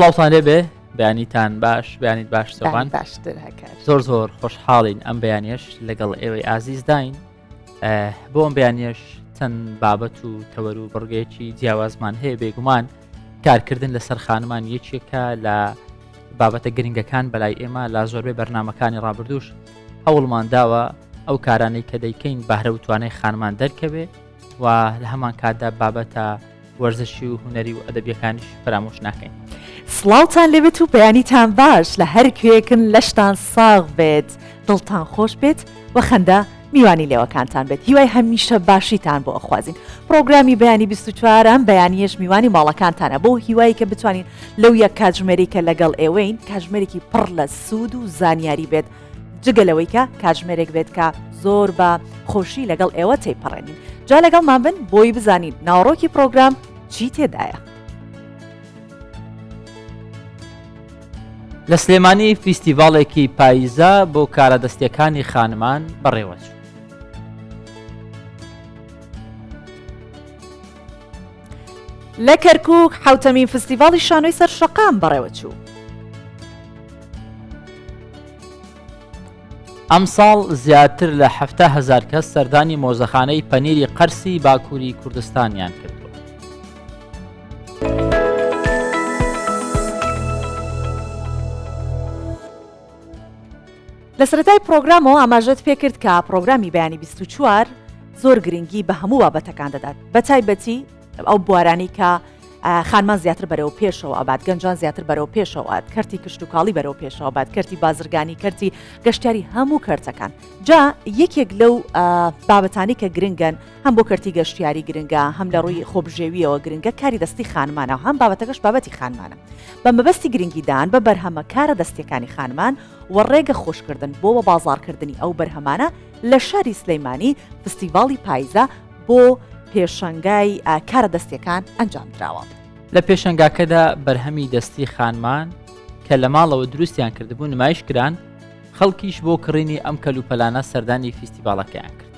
سڵاوتان لێبێ بەیانیتان باش بەیانیت باش سۆبان باشتر هەکار زۆر زۆر خۆشحاڵین ئەم بەیانیش لەگەڵ ئێوەی ئازیزداین بۆ ئەم بەیانیش چەند بابەت و تەوەر و بڕگەیەکی جیاوازمان هەیە بێگومان کارکردن لەسەر خانمان یەکێکە لە بابەتە گرنگەکان بەلای ئێمە لا زۆربەی بەرنمەکانی ڕابردوش هەوڵمان داوە ئەو کارانەی کە دەیکەین بەهرە و توانای خانمان دەرکەوێ و لە هەمان کاتدا بابەتە وەرزشی و هونەری و ئەدەبیەکانیش فەرامۆش ناکەین. سڵاوتان لێبێت و بەیانیتان باش لە هەر کوێیەکن لەشتان ساغ بێت دڵتان خۆش بێت و خەندە میوانی لێوەکانتان بێت هیوای هەمیشە باشیتان بۆ ئەخوازین پرۆگرامی بەیانی 24 ئەم بەیانیەش میوانی ماڵەکانتانە بۆ هیوایی کە بتوانین لەو یەک کاتژمێری کە لەگەڵ ئێوەین کاتژمێرێکی پڕ لە سوود و زانیاری بێت جگە لەوەی کە کاتژمێرێک بێت کە زۆر بە خۆشی لەگەڵ ئێوە تێیپەڕێنین. جا لەگەڵمان بن بۆی بزانین ناوەڕۆکی پڕۆگرام چی تێدایە. لە سلێمانی فیستیڤاڵێکی پاییزە بۆ کارە دەستیەکانی خانمان بەڕێوەچوو. لە کەرکووک حەوتەمین فستیڤاڵی شانۆی سەر شەقام بەڕێوەچوو. ئەمساڵ زیاتر لە 70هزار کەس سەردانی مۆزەخانەی پەنیری قەرسی باکووری کوردستانیان کردووە. لە سەرەتای پرۆگرامەوە ئاماژەت پێکرد کە پرۆگرامی بەیانی 24 زۆر گرنگی بە هەموو بابەتەکان دەدات بە تایبەتی ئەو بوارانی کە خانمان زیاتر بەرەو پێشەوە ئەبات گەنجان زیاتر بەرەو پێشەوەات کەرتی کشتتوکاڵی بەرەو پێشەوە بات کەرتی بازرگانی کەرتی گەشتیاری هەموو کەرتەکان جا یەکێک لەو بابەتانی کە گرنگن هەم بۆ کەرتی گەشتیاری گرنگە هەم لە ڕووی خۆبژێویەوە گرنگە کاری دەستی خانمانە هەم بابەتەکەش بابەتی خانمانە بە مەبەستی گرنگیدان بە بەرهەمە کارە دەستیەکانی خانمان و ڕێگە خۆشکردن بۆ بە بازاڕکردنی ئەو بەرهەمانە لە شاری سلەیمانی فستیڤاڵی پایزە بۆ پێشەنگای کارە دەستیەکان ئەنجامدراوە. لە پێشەنگاکەدا بەرهەمی دەستی خانمان کە لە ماڵەوە دروستیان کردبوو نمایش کران، خەڵکیش بۆ کڕینی ئەم کەلوپەلانە سەردانی فیستیڤاڵەکەیان کرد.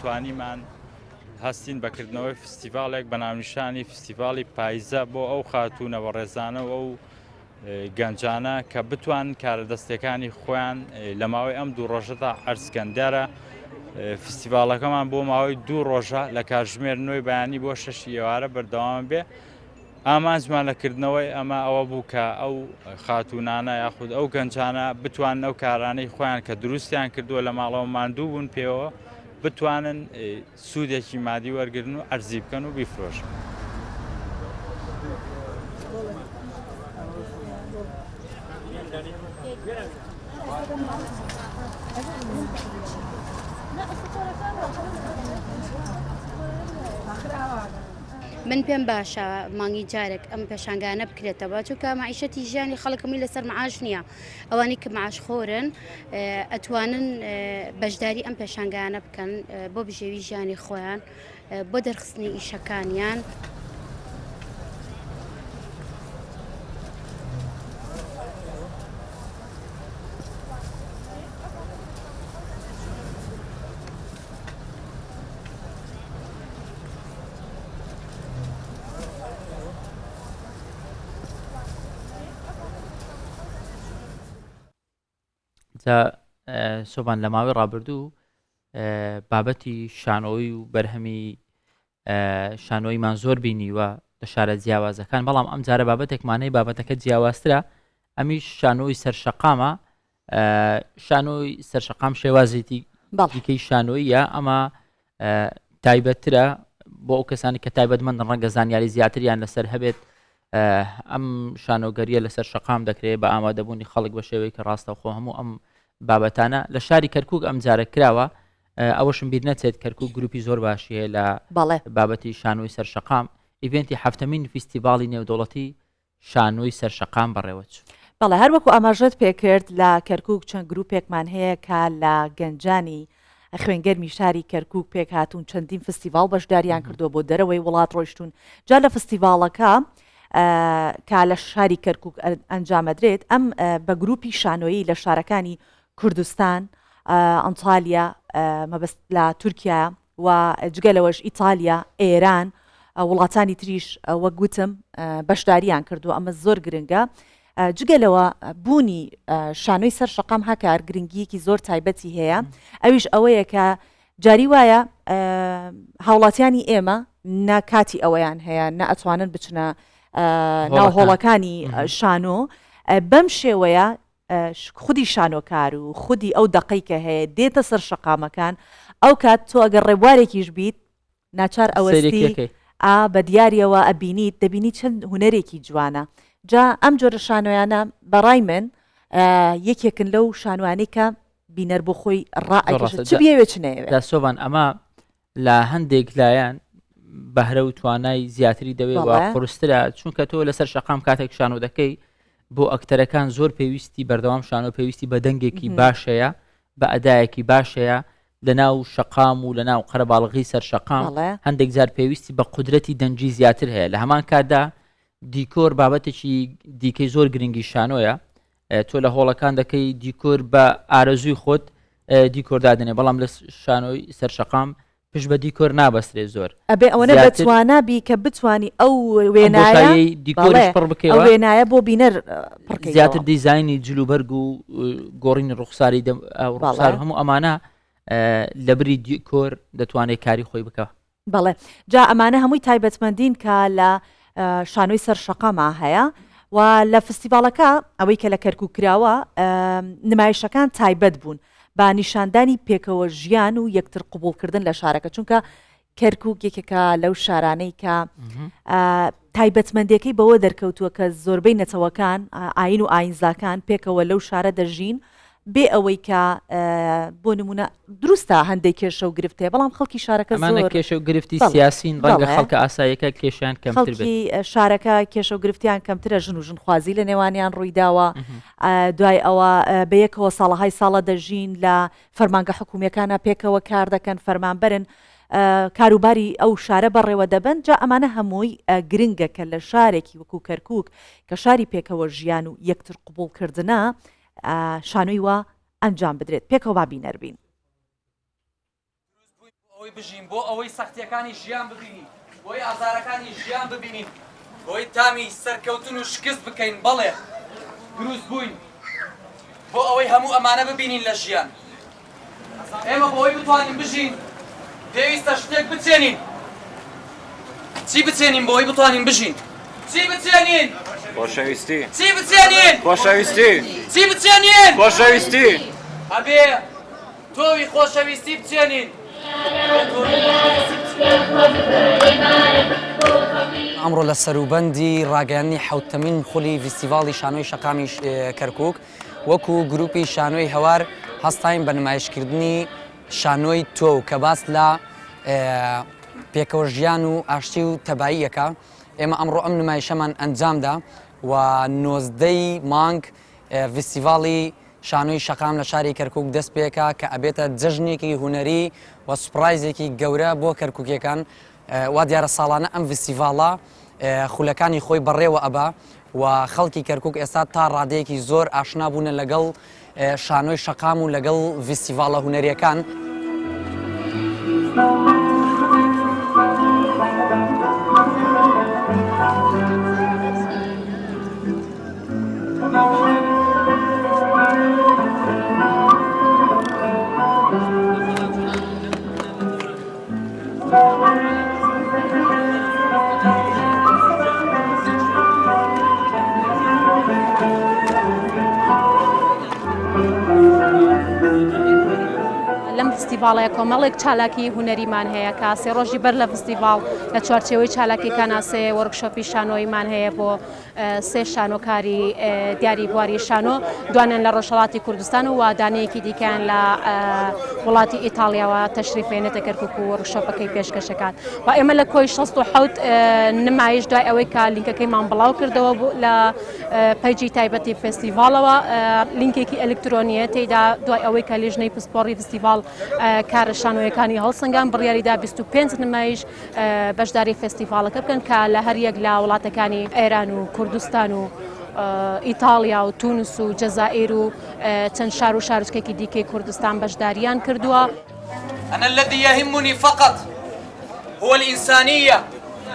توانیمان هەستین بە کردنەوەی فستیڤاڵێک بە ناونیشانی فستیڤاڵی پایزە بۆ ئەو خاتوونە بەڕێزانە و ئەو گەنجانە کە بتوان کارە دەستەکانی خۆیان لە ماوەی ئەم دوو ڕۆژەدا عەرزکەن دیارە فستیڤاڵەکەمان بۆ ماوەی دوو ڕۆژە لە کاتژمێر نۆی بەیانی بۆ شەشی ئێوارە بەردەوام بێ ئامانجمان لە کردنەوەی ئەمە ئەوە بوو کە ئەو خاتوونانە یاخود ئەو گەنجانە بتوانن ئەو کارانەی خۆیان کە دروستیان کردووە لە ماڵەوە ماندوو بوون پێوە بتوانن سوودێکی مادی وەرگرن و عەرزی بکەن و بیفرۆشن. من پێم باشە مانگی جارێک ئەم پێشانگانە بکرێتەوە چونکە مەعیشەتی ژیانی خەڵک هەمووی لەسەر معاش نییە ئەوانەی کە معاش خۆرن ئەتوانن بەشداری ئەم پێشانگانە بکەن بۆ بژێوی ژیانی خۆیان بۆ دەرخستنی ئیشەکانیان. جا سۆبان لە ماوەی ڕابردوو بابەتی شانۆی و بەرهەمی شانۆیمان زۆر بینیوە لە شارە جیاوازەکان بەڵام ئەم جارە بابەتێکمانەی بابەتەکە جیاوازترە ئەمیش شانۆی سەر شەقامە شانۆی سەرشەقام شێوازێتی دیکەی شانۆییە ئەمە تایبەتترە بۆ ئەو کەسانی کە تایبەتمەندن ڕەنگە زانیاری زیاتریان لەسەر هەبێت ئەم شانۆگەریە لەسەر شەقام دەکرێت بە ئامادەبوونی خەڵک بە شێوەیەکی ڕاستەوخۆ هەموو ئەم بابەتانە لە شاری کەرکک ئەم جارە کراوە ئەوەشم بیر نەچێت کەرکک گروپی زۆر باشی هەیە لە بابەتی شانۆی سەر شەقام ئیڤنتی هەفتەمین فیستیڤاڵی نێودەوڵەتی. شانۆی سەر شەقام بەڕێوەچوو. بەڵێ هەر وەکو ئاماژەت پێکرد لە کەرکوک چەند گروپێکمان هەیە کە لە گەنجانی خوێنگەرمی شاری کەرکوک پێکهاتوون چەندین فستیڤاڵ بەشداریان کردووە بۆ دەرەوەی وڵات ڕۆیشتوون جا لە فستیڤاڵەکە کە لە شاری کەرکوک ئەنجامەدرێت ئەم بە گروپی شانۆیی لە شارەکانی کوردستان ئەنتالیا مەبەست لە تورکیا و جگە لەوەش ئیتالیا، ئێران، وڵاتانی تریش وەک وتم بەشداریان کردووە ئەمە زۆر گرنگە. جگە لەوە بوونی شانۆی سەر شەقام هاکار گرنگیەکی زۆر تایبەتی هەیە ئەویش ئەوەیە کە جاری وایە هاوڵاتیانی ئێمە نە کاتی ئەوەیان هەیە نە ئەتوانن بچنە ناو هۆڵەکانی شانۆ بەم شێوەیە خودی شانۆکار و خودی ئەو دەقەی کە هەیە دێتە سەر شەقامەکان ئەو کات تۆ ئەگەر ڕێبوارێکیش بیت ناچار ئەوەستی ئا بە دیاریەوە ئەبینیت دەبینی چەند هونەرێکی جوانە جا ئەم جۆرە شانۆیانە بەڕای من یەکێکن لەو شانوانەی کە بینەر بۆ خۆی ڕائەکێشێت چ بیەوێت چ نەیەوێت. جا سۆڤان ئەمە لە هەندێک لایەن بەهرە و توانای زیاتری دەوێت و قورسترە چونکە تۆ لەسەر شەقام کاتێک شانۆ دەکەی بۆ ئەکتەرەکان زۆر پێویستی بەردەوام شانۆ پێویستی بە دەنگێکی باشەیە بە ئەدایەکی باشەیە لە ناو شەقام و لە ناو قەرەباڵغی سەر شەقام هەندێک جار پێویستی بە قودرەتی دەنگی زیاتر هەیە لە هەمان کاتدا دیکۆر بابەتێکی دیکەی زۆر گرنگی شانۆیە تۆ لە هۆڵەکان دەکەی دیکۆر بە ئارەزووی خۆت دیکۆر دادەنێ بەڵام لە شانۆی سەر شەقام پشت بە دیکۆر نابەسترێ زۆر ئەبێ ئەوەنە بەتوانا بی کە بتوانی ئەو وێنایەی دیکۆریش پڕ بکەیەوە وێنایە بۆ بینەر پڕکەیتەوە زیاتر دیزاینی جلوبەرگ و گۆڕینی ڕوخساری ڕوخسار هەموو ئەمانە لەبری دیکۆر دەتوانێت کاری خۆی بکە. بەڵێ جا ئەمانە هەمووی تایبەتمەندین کە لە شانۆی سەر شەقاما هەیە و لە فستیڤاڵەکە ئەوەی کە لە کەرکوک کراوە نمایشەکان تایبەت بوون بە نیشاندانی پێکەوە ژیان و یەکتر قوبوڵکردن لە شارەکە چونکە کەرکک یەکێکە لەو شارانەی کە تایبەتمەندەکەی بەوە دەرکەوتووە کە زۆربەی نەتەوەکان ئاین و ئاینزاکان پێکەوە لەو شارە دەژین بێ ئەوەی کە بۆ نمونە دروستە هەندێک کێشە و گرفت هەیە بەڵام خەڵکی شارەکە ئەمانە زۆر کێشە و گرفتی بەڵێ سیاسین ڕەنگە بەڵێ خەڵکە ئاساییەکە کێشیان کەمتر بێت. خەڵکی شارەکە کێشە و گرفتیان کەمترە ژن و ژنخوازی لە نێوانیان ڕوویداوە دوای ئەوە بە یەکەوە ساڵەهای ساڵە دەژین لە فەرمانگە حکومییەکانە پێکەوە کار دەکەن فەرمانبەرن کاروباری ئەو شارە بەڕێوە دەبەن جا ئەمانە هەمووی گرنگە کە لە شارێکی وەکو کەرکک کە شاری پێکەوە ژیان و یەکتر قبوڵکردنە شانۆی وا ئەنجام بدرێت پێکەوە با بینەر بین. دروست بووین بۆ ئەوەی بژین، بۆ ئەوەی سەختییەکانی ژیان ببینین، بۆ ئەوەی ئازارەکانی ژیان ببینین، بۆ ئەوەی تامی سەرکەوتن و شکست بکەین، بەڵێ دروست بووین بۆ ئەوەی هەموو ئەمانە ببینین لە ژیان. ئێمە بۆ ئەوەی بتوانین بژین پێویستە شتێک بچێنین. چی بچێنین بۆ ئەوەی بتوانین بژین؟ چی بچێنین؟ خۆشەویستی. چی بچێنین؟ خۆشەویستی. چی بچێنین؟ خۆشەویستی. ئەبێ تۆوی خۆشەویستی بچێنین. ئەمڕۆ لە سەروبەندی ڕاگەیاندنی حەوتەمین خولی ڤیستیڤاڵی شانۆی شەقامی کەرکووک، وەکو گروپی شانۆی هەوار هەستاین بە نمایشکردنی شانۆی تۆو کە باس لە پێکەوە ژیان و ئاشتی و تەباییەکە، ئێمە ئەمڕۆ ئەم نمایشەمان ئەنجامدا و نۆزدەی مانگ ڤیستیڤاڵی شانۆی شەقام لە شاری کەرکوک دەست پێکا کە ئەبێتە جەژنێکی هونەری و سوپرایزێکی گەورە بۆ کەرکوکیەکان وا دیارە ساڵانە ئەم ڤیستیڤاڵە خولەکانی خۆی بەڕێوە ئەبا و خەڵکی کەرکوک ئێستا تا ڕادەیەکی زۆر ئاشنا بوونە لەگەڵ شانۆی شەقام و لەگەڵ ڤیستیڤاڵە هونەریەکان. لەم. فستیڤاڵەیە کۆمەڵێک چالاکی هونەریمان هەیە کە سێ ڕۆژی بەر لە فستیڤاڵ لە چوارچێوەی چالاکیەکانا سێ وۆرکشۆپی شانۆییمان هەیە بۆ سێ شانۆکاری دیاری بواری شانۆ، دوانیان لە ڕۆژهەڵاتی کوردستان و دانەیەکی دیکەیان لە وڵاتی ئیتاڵیاوە تەشریف هێنێتە کەرکوک و وۆرکشۆپەکەی پێشکەشەکات و ئێمە لە کۆی 67 نمایش دوای ئەوەی کە لینکەکەیمان بڵاو کردەوە لە پەیجی تایبەتی فێستیڤاڵەوە لینکێکی ئەلکترۆنیە تێیدا دوای ئەوەی کە لیژنەی پسپۆڕی فستیڤاڵ کارە شانۆیەکانی هەڵسەنگان بڕیاریدا 25 نمایش بەشداری فێستیڤاڵەکە بکەن کە لە هەریەک لە وڵاتەکانی ئێران و کوردستان و ئیتاڵیا و تونس و جەزائیر و چەند شار و شارۆچکێکی دیکەی کوردستان بەشداریان کردووە. أنا الذي يهمني فقط هو الإنسانية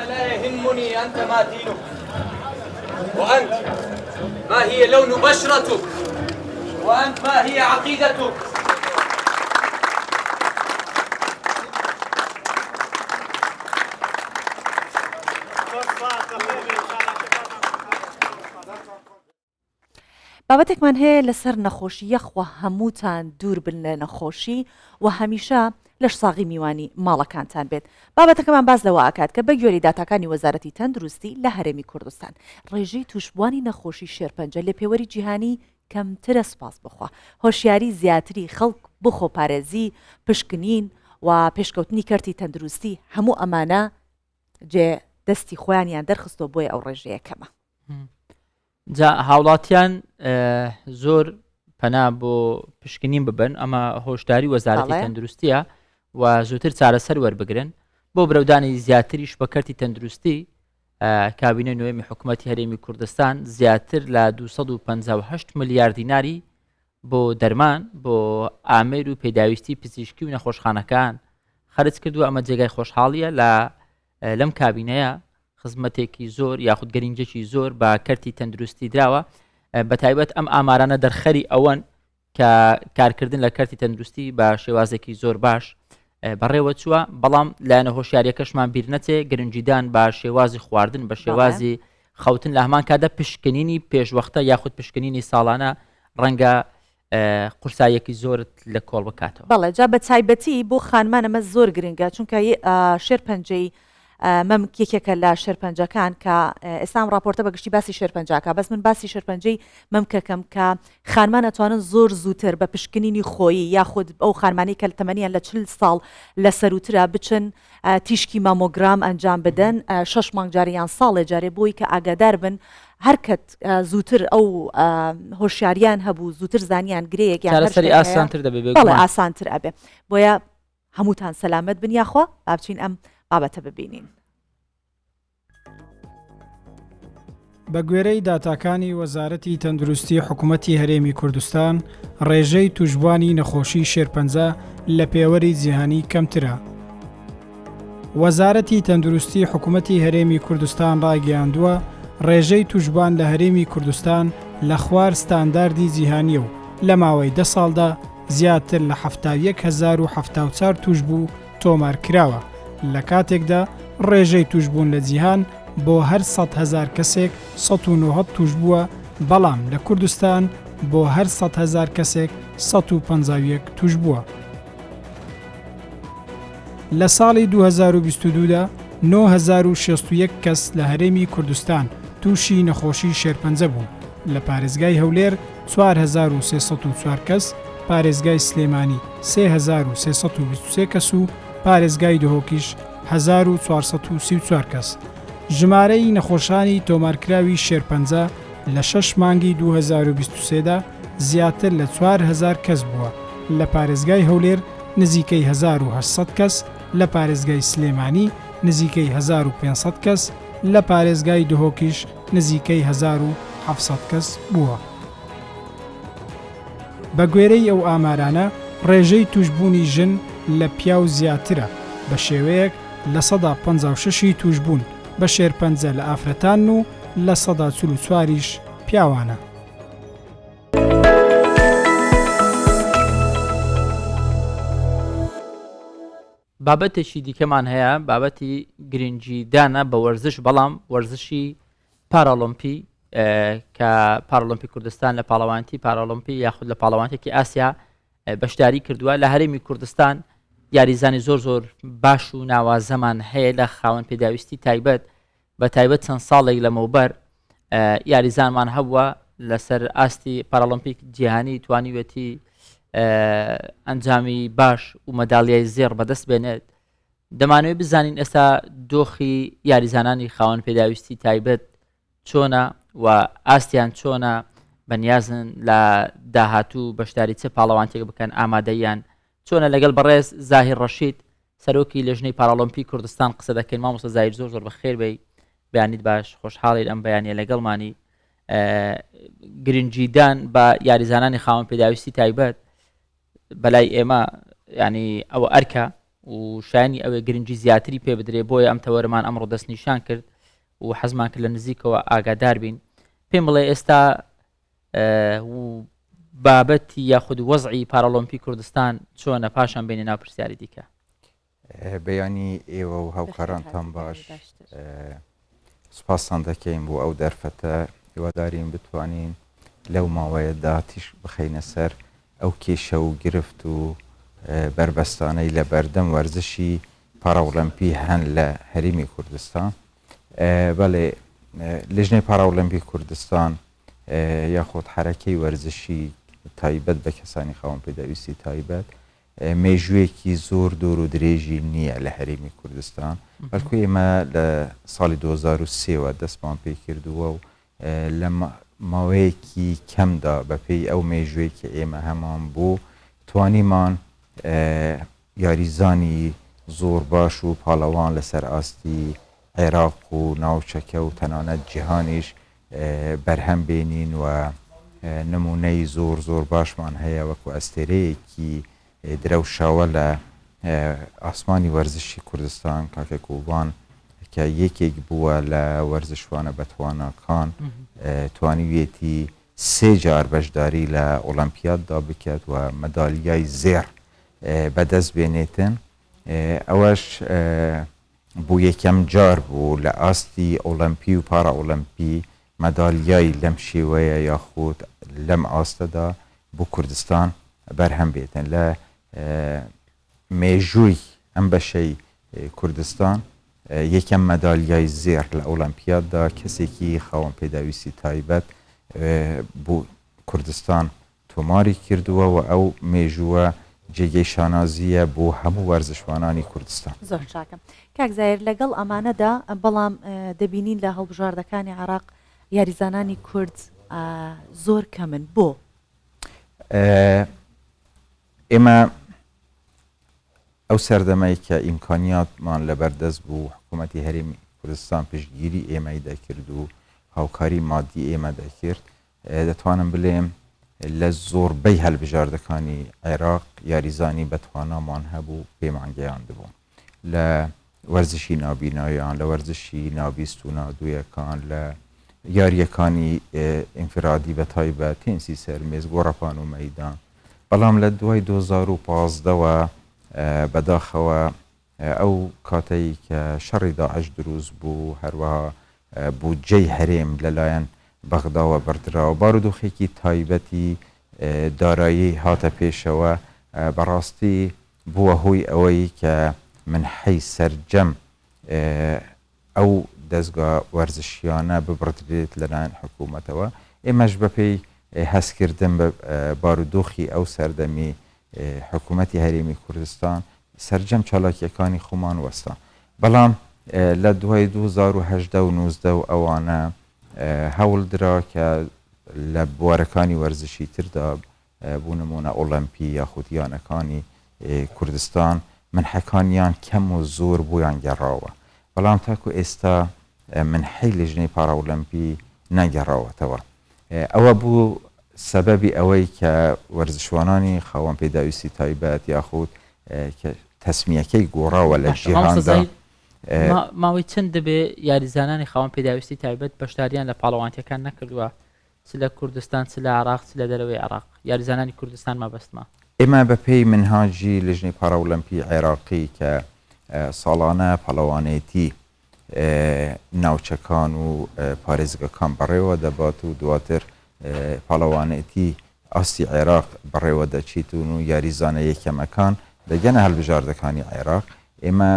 لا يهمني أنت ما دينك وأنت ما هي لون بشرتك وأنت ما هي عقيدتك. بابەتێکمان هەیە لەسەر نەخۆشی یەخوا هەمووتان دوور بن لە نەخۆشی و هەمیشە لەش ساغی میوانی ماڵەکانتان بێت بابەتەکەمان باس لەوە ئەکات کە بەگوێرەی داتاکانی وەزارەتی تەندروستی لە هەرێمی کوردستان ڕێژەی تووشبووانی نەخۆشی شێرپەنجە لە پێوەری جیهانی کەمترە سوپاس بخوا هۆشیاری زیاتری خەڵک بۆ خۆپارێزی پشکنین و پێشکەوتنی کەرتی تەندروستی هەموو ئەمانە جێ دەستی خۆیانیان دەرخستووە بۆیە ئەو ڕێژەیە کەمە. جا هاوڵاتیان زۆر پەنا بۆ پشکنین ببن ئەمە هۆشداری وەزارەتی تەندروستیە و زووتر چارەسەر وەربگرن بۆ برەودانی زیاتریش بە کەرتی تەندروستی کابینە نوێمی حکوومەتتی هەرێمی کوردستان زیاتر لە 258 ملیار دیناری بۆ دەرمان بۆ ئامێر و پێداویستی پزیشکی و نەخۆشخانەکان خەرج کردووە ئەمە جێگای خۆشحاڵیە لە لەم کابینەیە خزمەتێکی زۆر یاخود گەرنگێکی زۆر بە کەرتی تەندروستی دراوە بە تایبەت ئەم ئامارانە دەرخەری ئەوەن کە کارکردن لە کەرتی تەندروستی بە شێوازێکی زۆر باش بەڕێوە چووە بەڵام لایەنە هۆشیاریەکەشمان بیر نەچێ گرنگیدان بە شێوازی خواردن بە شێوازی خەوتن لە هەمان کاتدا پشکنینی پێشوەختە یاخود پشکنینی ساڵانە ڕەنگە قورساییەکی زۆرت لە کۆڵ بکاتەوە. بەڵێ جا بە تایبەتی بۆ خانمان ئەمە زۆر گرنگە چونکە شێرپەنجەی مەمک یەکێکە لە شێرپەنجەکان کە ئێستا ئەم ڕاپۆرتە بە گشتی باسی شێرپەنجاکە بەس من باسی شێرپەنجەی مەمکەکەم کە خانمان ئەتوانن زۆر زووتر بە پشکنینی خۆیی یاخود ئەو خانمانی کە تەمەنیان لە چل ساڵ لە سەروترە بچن تیشکی مامۆگرام ئەنجام بدەن شەش مانگ جارێ یان ساڵێ جارێ بۆی کە ئاگادار بن هەرکەت زووتر ئەو هۆشیاریان هەبوو زووتر زانیان گرەیەک یان چارەسەری ئاسانتر دەبێ بەڵێ ئاسانتر ئەبێ بۆیە هەمووتان سەلامەت بن یاخوا با بچین ئەم بابەتە ببینین. بەگوێرەی داتاکانی وەزارەتی تەندروستی حکومەتی هەرێمی کوردستان، ڕێژەی تووشبووانی نەخۆشی شێرپەنجە لە پێوەری جیهانی کەمترە. وەزارەتی تەندروستی حکومەتی هەرێمی کوردستان ڕایگەیاندووە، ڕێژەی تووشبووان لە هەرێمی کوردستان لە خوار ستانداردی جیهانییە و لە ماوەی دە ساڵدا زیاتر لە 71074 تووشبوو تۆمارکراوە، لە کاتێکدا ڕێژەی تووشبوون لە جیهان بۆ هەر 100,000 کەسێک 190 تووشبووە، بەڵام لە کوردستان بۆ هەر 100,000 کەسێک 151 تووشبووە. لە ساڵی 2022 دا 9061 کەس لە هەرێمی کوردستان تووشی نەخۆشی شێرپەنجە بوون، لە پارێزگای هەولێر 4304 کەس، پارێزگای سلێمانی 3323 کەس و پارێزگای دهۆکیش 1434 کەس. ژمارەی نەخۆشانی تۆمارکراوی شێرپەنجە لە شەش مانگی 2023 دا زیاتر لە 4000 کەس بووە، لە پارێزگای هەولێر نزیکەی 1800 کەس، لە پارێزگای سلێمانی نزیکەی 1500 کەس، لە پارێزگای دهۆکیش نزیکەی 1700 کەس بووە. بە گوێرەی ئەو ئامارانە، ڕێژەی تووشبوونی ژن لە پیاو زیاترە، بە شێوەیەک 56% ی تووشبوون بە شێرپەنجە لە ئافرەتانن و 44% یش پیاوانە. بابەتێکی دیکەمان هەیە بابەتی گرنگیدانە بە وەرزش بەڵام وەرزشی پارالۆمپی کە پارالۆمپی کوردستان لە پاڵەوانتی پارالۆمپی یاخود لە پاڵەوانتێکی ئاسیا بەشداری کردووە لە هەرێمی کوردستان یاریزانی زۆر زۆر باش و ناوازەمان هەیە لە خاوەن پێداویستی تایبەت بە تایبەت چەند ساڵێک لەمەوبەر یاریزانمان هەبووە لەسەر ئاستی پارالۆمپیک جیهانی توانیوێتی ئەنجامی باش و مەدالیای زێڕ بەدەست بێنێت دەمانەوێت بزانین ئێستا دۆخی یاریزانانی خاوەن پێداویستی تایبەت چۆنە و ئاستیان چۆنە بەنیازن لە داهاتوو بەشداری چ پاڵەوانتێک بکەن ئامادەیان چۆنە لەگەڵ بەڕێز زاهیر ڕەشید سەرۆکی لێژنەی پاراڵۆمپی کوردستان قسە دەکەین مامۆستا زاهیر زۆر زۆر بەخێر بێی بەیانیت باش خۆشحاڵین ئەم بەیانە لەگەڵمانی گرنگیدان بە یاریزانانی خاوەن پێداویستی تایبەت بەلای ئێمە ینی ئەوە ئەرکە و شایانی ئەوێ گرنگی زیاتری پێ بدرێ بۆیە ئەم تەوەرمان ئەمڕۆ دەستنیشان کرد و حەزمان کرد لە نزیکەوە ئاگادار بین پێم بڵێ ئێستا و بابەتی یاخود وەزعی پارالۆمپی کوردستان چۆنە پاشان بینە ناو پرسیاری دیکە. بەیانی ئێوە و هاوکارانتان باش سوپاستان دەکەین بۆ ئەو دەرفەتە هیوادارین بتوانین لەو ماوەیەدا تیشک بخەینە سەر ئەو کێشە و گرفت و بەربەستانەی لە بەردەم وەرزشی پاراوڵەمپی هەن لە هەرێمی کوردستان بەڵێ لیژنەی پاراوڵەمپی کوردستان یاخود حەرەکەی وەرزشی تایبەت بە کەسانی خاوەن پێداویستی تایبەت مێژوویەکی زۆر دوور و درێژی نییە لە هەرێمی کوردستان بەڵکو ئێمە لە ساڵی 2023 وە دەستمان پێ کردووە و لە ماوەیەکی کەمدا بەپێی ئەو مێژووی کە ئێمە هەمان بوو توانیمان یاریزانی زۆر باش و پاڵەوان لەسەر ئاستی عێراق و ناوچەکە و تەنانەت جیهانیش بەرهەم بێنین و نموونەی زۆر زۆر باشمان هەیە وەکو ئەستێرەیەکی درەوشاوە لە ئاسمانی وەرزشی کوردستان کاکە گوڵبان کە یەکێک بووە لە وەرزشوانە بەتواناکان توانیویەتی سێ جار بەشداری لە ئۆڵەمپیاددا بکات و مەدالیای زێڕ بەدەست بێنێتن ئەوەش بۆ یەکەم جار بوو لە ئاستی ئۆڵەمپی و پاڕائۆڵەمپی مەدالیای لەم شێوەیە یاخود لەم ئاستەدا بۆ کوردستان بەرهەم بێتن لە مێژووی ئەم بەشەی کوردستان یەکەم مەدالیای زێڕ لە ئۆڵەمپیاددا کەسێکی خاوەن پێداویستی تایبەت بۆ کوردستان تۆماری کردووە و ئەو مێژووە جێگەی شانازییە بۆ هەموو وەرزشوانانی کوردستان. زۆر چاکە کاک زاهیر لەگەڵ ئەمانەدا بەڵام دەبینین لە هەڵبژاردەکانی عێراق یاریزانانی کورد زۆر کەمن بۆ؟ ئێمە ئەو سەردەمەی کە ئیمکانیاتمان لەبەردەست بوو حکوومەتی هەرێمی کوردستان پشتگیری ئێمەی دەکرد و هاوکاری مادی ئێمە دەکرد دەتوانم بلێم لە زۆربەی هەلبژاردەکانی عێراق یاریزانی بەتوانامان هەبوو پێمان گەیاندبوو لە وەرزشی نابینایان لە وەرزشی نابیست و نادویەکان لە یاریەکانی ئینفرادی بە تایبەت تێنسی سەرمێز گۆڕەپان و مەدان بەڵام لە دوای 2015ەوە بەداخەوە ئەو کاتەی کە شەڕی داعش دروست بوو، هەروەها بودجەی هەرێم لەلایەن بەغداوە بڕدرا و بارودۆخێکی تایبەتی دارایی هاتە پێشەوە، بەڕاستی بووە هۆی ئەوەی کە منحەی سەرجەم ئەو دەزگا وەرزشیانە ببڕدرێت لەلایەن حکوومەتەوە، ئێمەش بەپێی هەستکردن بە بارودۆخی ئەو سەردەمی حکوومەتی هەرێمی کوردستان سەرجەم چالاکییەکانی خۆمان وەستا. بەڵام لە دوای 2018 و 19 و ئەوانە هەوڵ درا کە لە بوارەکانی وەرزشی تردا بۆ نموونە ئۆڵەمپی یاخود یانەکانی کوردستان منحەکانیان کەم و زۆر بۆیان گەڕاوە بەڵام تاکو ئێستا منحەی لیژنەی پاراولەمپی نەگەڕاوەتەوە ئەوە بوو سەبەبی ئەوەی کە وەرزشوانانی خاوەن پێداویستی تایبەت یاخود کە تەسمیەکەی گۆڕاوە لە جیهاندا ماوەی چەند دەبێ یاریزانانی خاوەن پێداویستی تایبەت بەشداریان لە پاڵەوانتیەکان نەکردووە چ لە کوردستان چ لە عێراق چ لە دەرەوەی عێراق یاریزانانی کوردستان مەبەستمە. ئێمە بە پێی مینهاجی لیژنەی پاراولەمپی عێراقی کە ساڵانە پاڵەوانێتی ناوچەکان و پارێزگاکان بەڕێوە دەبات و دواتر پاڵەوانێتی. ئاستی عێراق بەڕێوە دەچیت و یاریزانە یەکەمەکان دەگەنە هەڵبژاردەکانی عێراق، ئێمە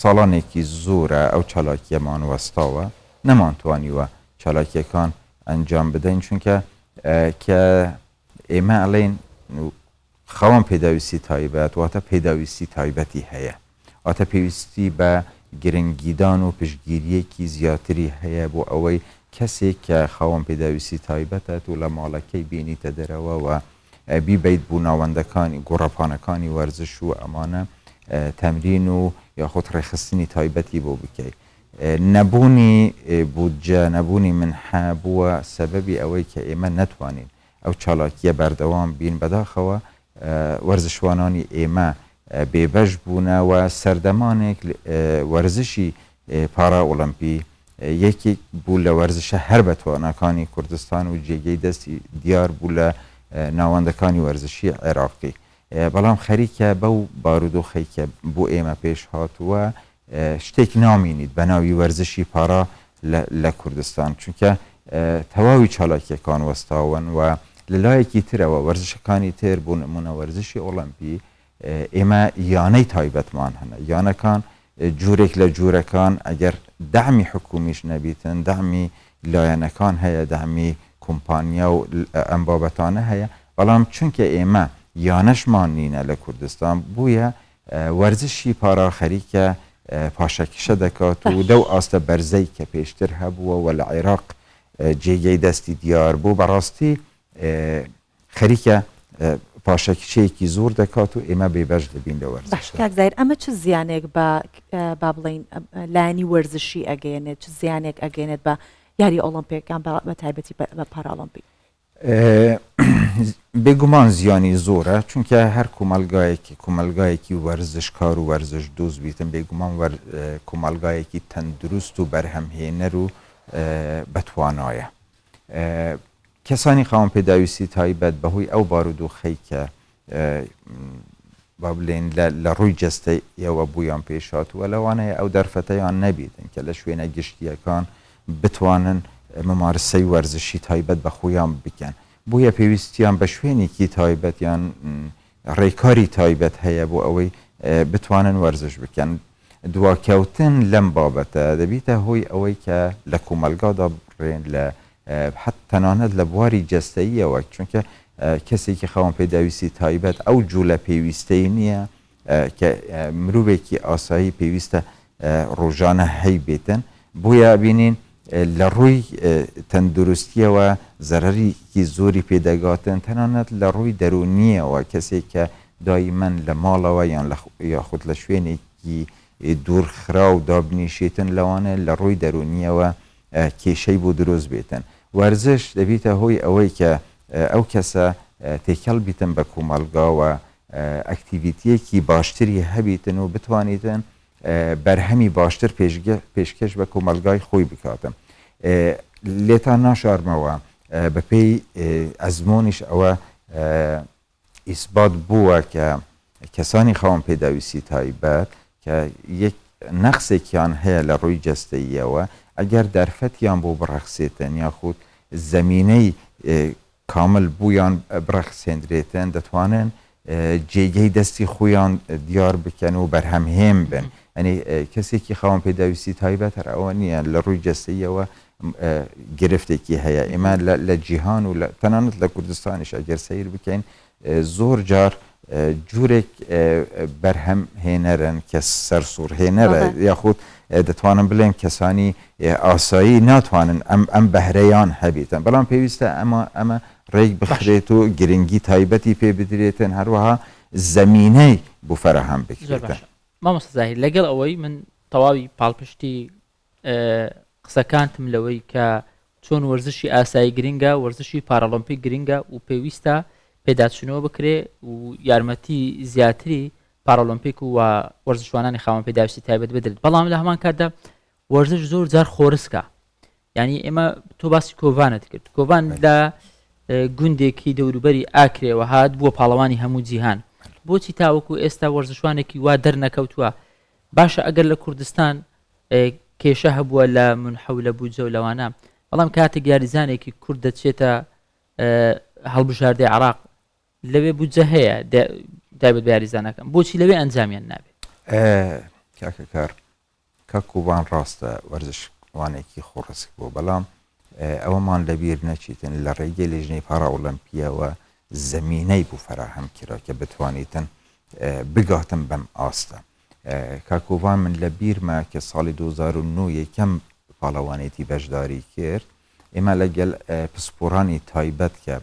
ساڵانێکی زۆرە ئەو چالاکییەمان وەستاوە، نەمانتوانیوە چالاکییەکان ئەنجام بدەین، چونکە کە ئێمە ئەڵێین خاوەن پێداویستی تایبەت واتە پێداویستی تایبەتی هەیە، واتە پێویستی بە گرنگیدان و پشتگیرییەکی زیاتری هەیە بۆ ئەوەی کەسێک کە خاوەن پێداویستی تایبەتە تۆ لە ماڵەکەی بێنیتە دەرەوە و بیبەیت بۆ ناوەندەکانی گۆڕەپانەکانی وەرزش و ئەمانە تەمرین و یاخود ڕێکخستنی تایبەتی بۆ بکەیت. نەبوونی بودجە، نەبوونی منحە بووە سەبەبی ئەوەی کە ئێمە نەتوانین ئەو چالاکییە بەردەوام بین، بەداخەوە وەرزشوانانی ئێمە بێبەش بوونە و سەردەمانێک وەرزشی پارا ئۆڵەمپی یەکێک بوو لە وەرزشە هەر بەتواناکانی کوردستان و جێگەی دەستی دیار بوو لە ناوەندەکانی وەرزشی عێراقی بەڵام خەریکە بەو بارودۆخەی کە بۆ ئێمە پێش هاتووە شتێک نامینیت بە ناوی وەرزشی پارا لە کوردستان چونکە تەواوی چالاکیەکان وەستاون و لە لایەکی ترەوە وەرزشەکانی تر بۆ نمونە وەرزشی ئۆڵەمپی ئێمە یانەی تایبەتمان هەنە یانەکان جورێک لە جورەکان ئەگەر دەعمی حکومیش نەبیتن دەعمی لایەنەکان هەیە دەعمی کۆمپانیا و ئەم بابەتانە هەیە بەڵام چونکە ئێمە یانەشمان نینە لە کوردستان بویە وەرزشی پارا خەریکە پاشەکشە دەکات و لەو ئاستە بەرزەی کە پێشتر هەبووە و لە عێراق جێگەی دەستی دیار بوو بەڕاستی خەریکە پاشەکشەیەکی زۆر دەکات و ئێمە بێبەش دەبین لە وەرزش. باش کاک زاهیر ئەمە چ زیانێک بە با بڵێین لایەنی وەرزشی ئەگەیەنێت چ زیانێک ئەگەیەنێت بە یاری ئۆڵۆمپیکان بە تایبەتی بە پاراڵۆمپیک؟ بێگومان زیانی زۆرە چونکە هەر کۆمەلگایەک کۆمەلگایەکی وەرزشکار و وەرزش دۆست بیتن بێگومان کۆمەلگایەکی تەندروست و بەرهەمهێنەر و بەتوانایە کەسانی خاوەن پێداویستی تایبەت بەهۆی ئەو بارودۆخەی کە با بلێن لە ڕووی جەستەیەوە بوویان پێش هاتووە لەوانەیە ئەو دەرفەتەیان نەبیتن کە لە شوێنە گشتییەکان بتوانن ممارسەی وەرزشی تایبەت بە خۆیان بکەن بۆیە پێویستیان بە شوێنێکی تایبەت یان ڕێکاری تایبەت هەیە بۆ ئەوەی بتوانن وەرزش بکەن. دواکەوتن لەم بابەتە دەبیتە هۆی ئەوەی کە لە کۆمەڵگا دابڕێن لە حەت تەنانەت لە بواری جەستەییەوە چونکە کەسێکی خاوەن پێداویستی تایبەت ئەو جوولە پێویستەی نییە کە مرۆڤێکی ئاسایی پێویستە ڕۆژانە هەیبێتن بۆیە بینین لە ڕووی تەندروستیەوە زەرەرێکی زۆری پێدەگاتن تەنانەت لە ڕووی دەروونیەوە کەسێک کە دایمەن لە ماڵەوە یان یاخود لە شوێنێکی دوورخراو دابنیشێتن لەوانەیە لە ڕووی دەروونیەوە کێشەی بۆ دروست بێتن. وەرزش دەبیتە هۆی ئەوەی کە ئەو کەسە تێکەڵ بیتن بە کۆمەڵگا و ئەکتیڤیتیەکی باشتری هەبیتن و بتوانیتن بەرهەمی باشتر پێشکەش بە کۆمەڵگای خۆی بکاتن. لێتان ناشارمەوە بەپێی ئەزموونیش ئەوە ئیسبات بووە کە کەسانی خاوەن پێداویستی تایبەت کە یەک نەقسێکیان هەیە لە ڕووی جەستەییەوە ئەگەر دەرفەتیان بۆ بڕەخسێتن یاخود زەمینەی کامل بوویان بڕەخسێندرێتن دەتوانن جێگەی دەستی خۆیان دیار بکەن و بەرهەمهێن بن ئەنی کەسێکی خاوەن پێداویستی تایبەت هەر ئەوە نییە لە ڕووی جەستەییەوە گرفتێکی هەیە ئێمە لە جیهان و تەنانەت لە کوردستانیش ئەگەر سەیر بکەین زۆر جار جورێک بەرهەم هێنەرن کە سەرسوڕهێنەرە یاخود دەتوانم بڵێم کەسانی ئاسایی ناتوانن ئەم ئەم بەهرەیان هەبێتن بەڵام پێویستە ئەمە ئەمە ڕێک بخرێت و گرنگی تایبەتی پێ بدرێتن هەروەها زەمینەی بۆ فەراهەم بکرێتن. مامۆستا زاهیر لەگەڵ ئەوەی من تەواوی پاڵپشتی قسەکانتم لەوەی کە چۆن وەرزشی ئاسایی گرنگە، وەرزشی پارالۆمپیک گرنگە و پێویستە پێداچوونەوە بکرێ و یارمەتی زیاتری پارالۆمپیک و وەرزشوانانی خاوەن پێداویستی تایبەت بدرێت، بەڵام لە هەمان کاتدا وەرزش زۆر جار خۆرسکە. یعنی ئێمە تۆ باسی کۆڤانت کرد، کۆڤان لە گوندێکی دەوروبەری ئاکرێوە هات بووە پاڵەوانی هەموو جیهان. بۆچی تاوەکو ئێستا وەرزشوانێکی وا دەرنەکەوتووە؟ باشە ئەگەر لە کوردستان کێشە هەبووە لە منحە و لە بودجە و لەوانە، بەڵام کاتێک یاریزانێکی کورد دەچێتە. هەڵبژاردەی عراق لەوێ بودجە هەیە تایبەت بە یاریزانەکان بۆچی لەوێ ئەنجامیان نابێت؟ کاکە کار کاک کوبان ڕاستە وەرزشوانێکی خۆڕسک بوو بەڵام ئەوەمان لەبیر نەچیتن لە ڕێگەی لیژنەی پاراوڵەمپیەوە زەمینەی بوو فەراهەم کرا کە بتوانیتن بگاتن بەم ئاستە کاک کۆڤان من لە بیرمە کە ساڵی 2009 یەکەم پاڵەوانێتی بەشداری کرد ئێمە لەگەل پسپۆرانی تایبەت کە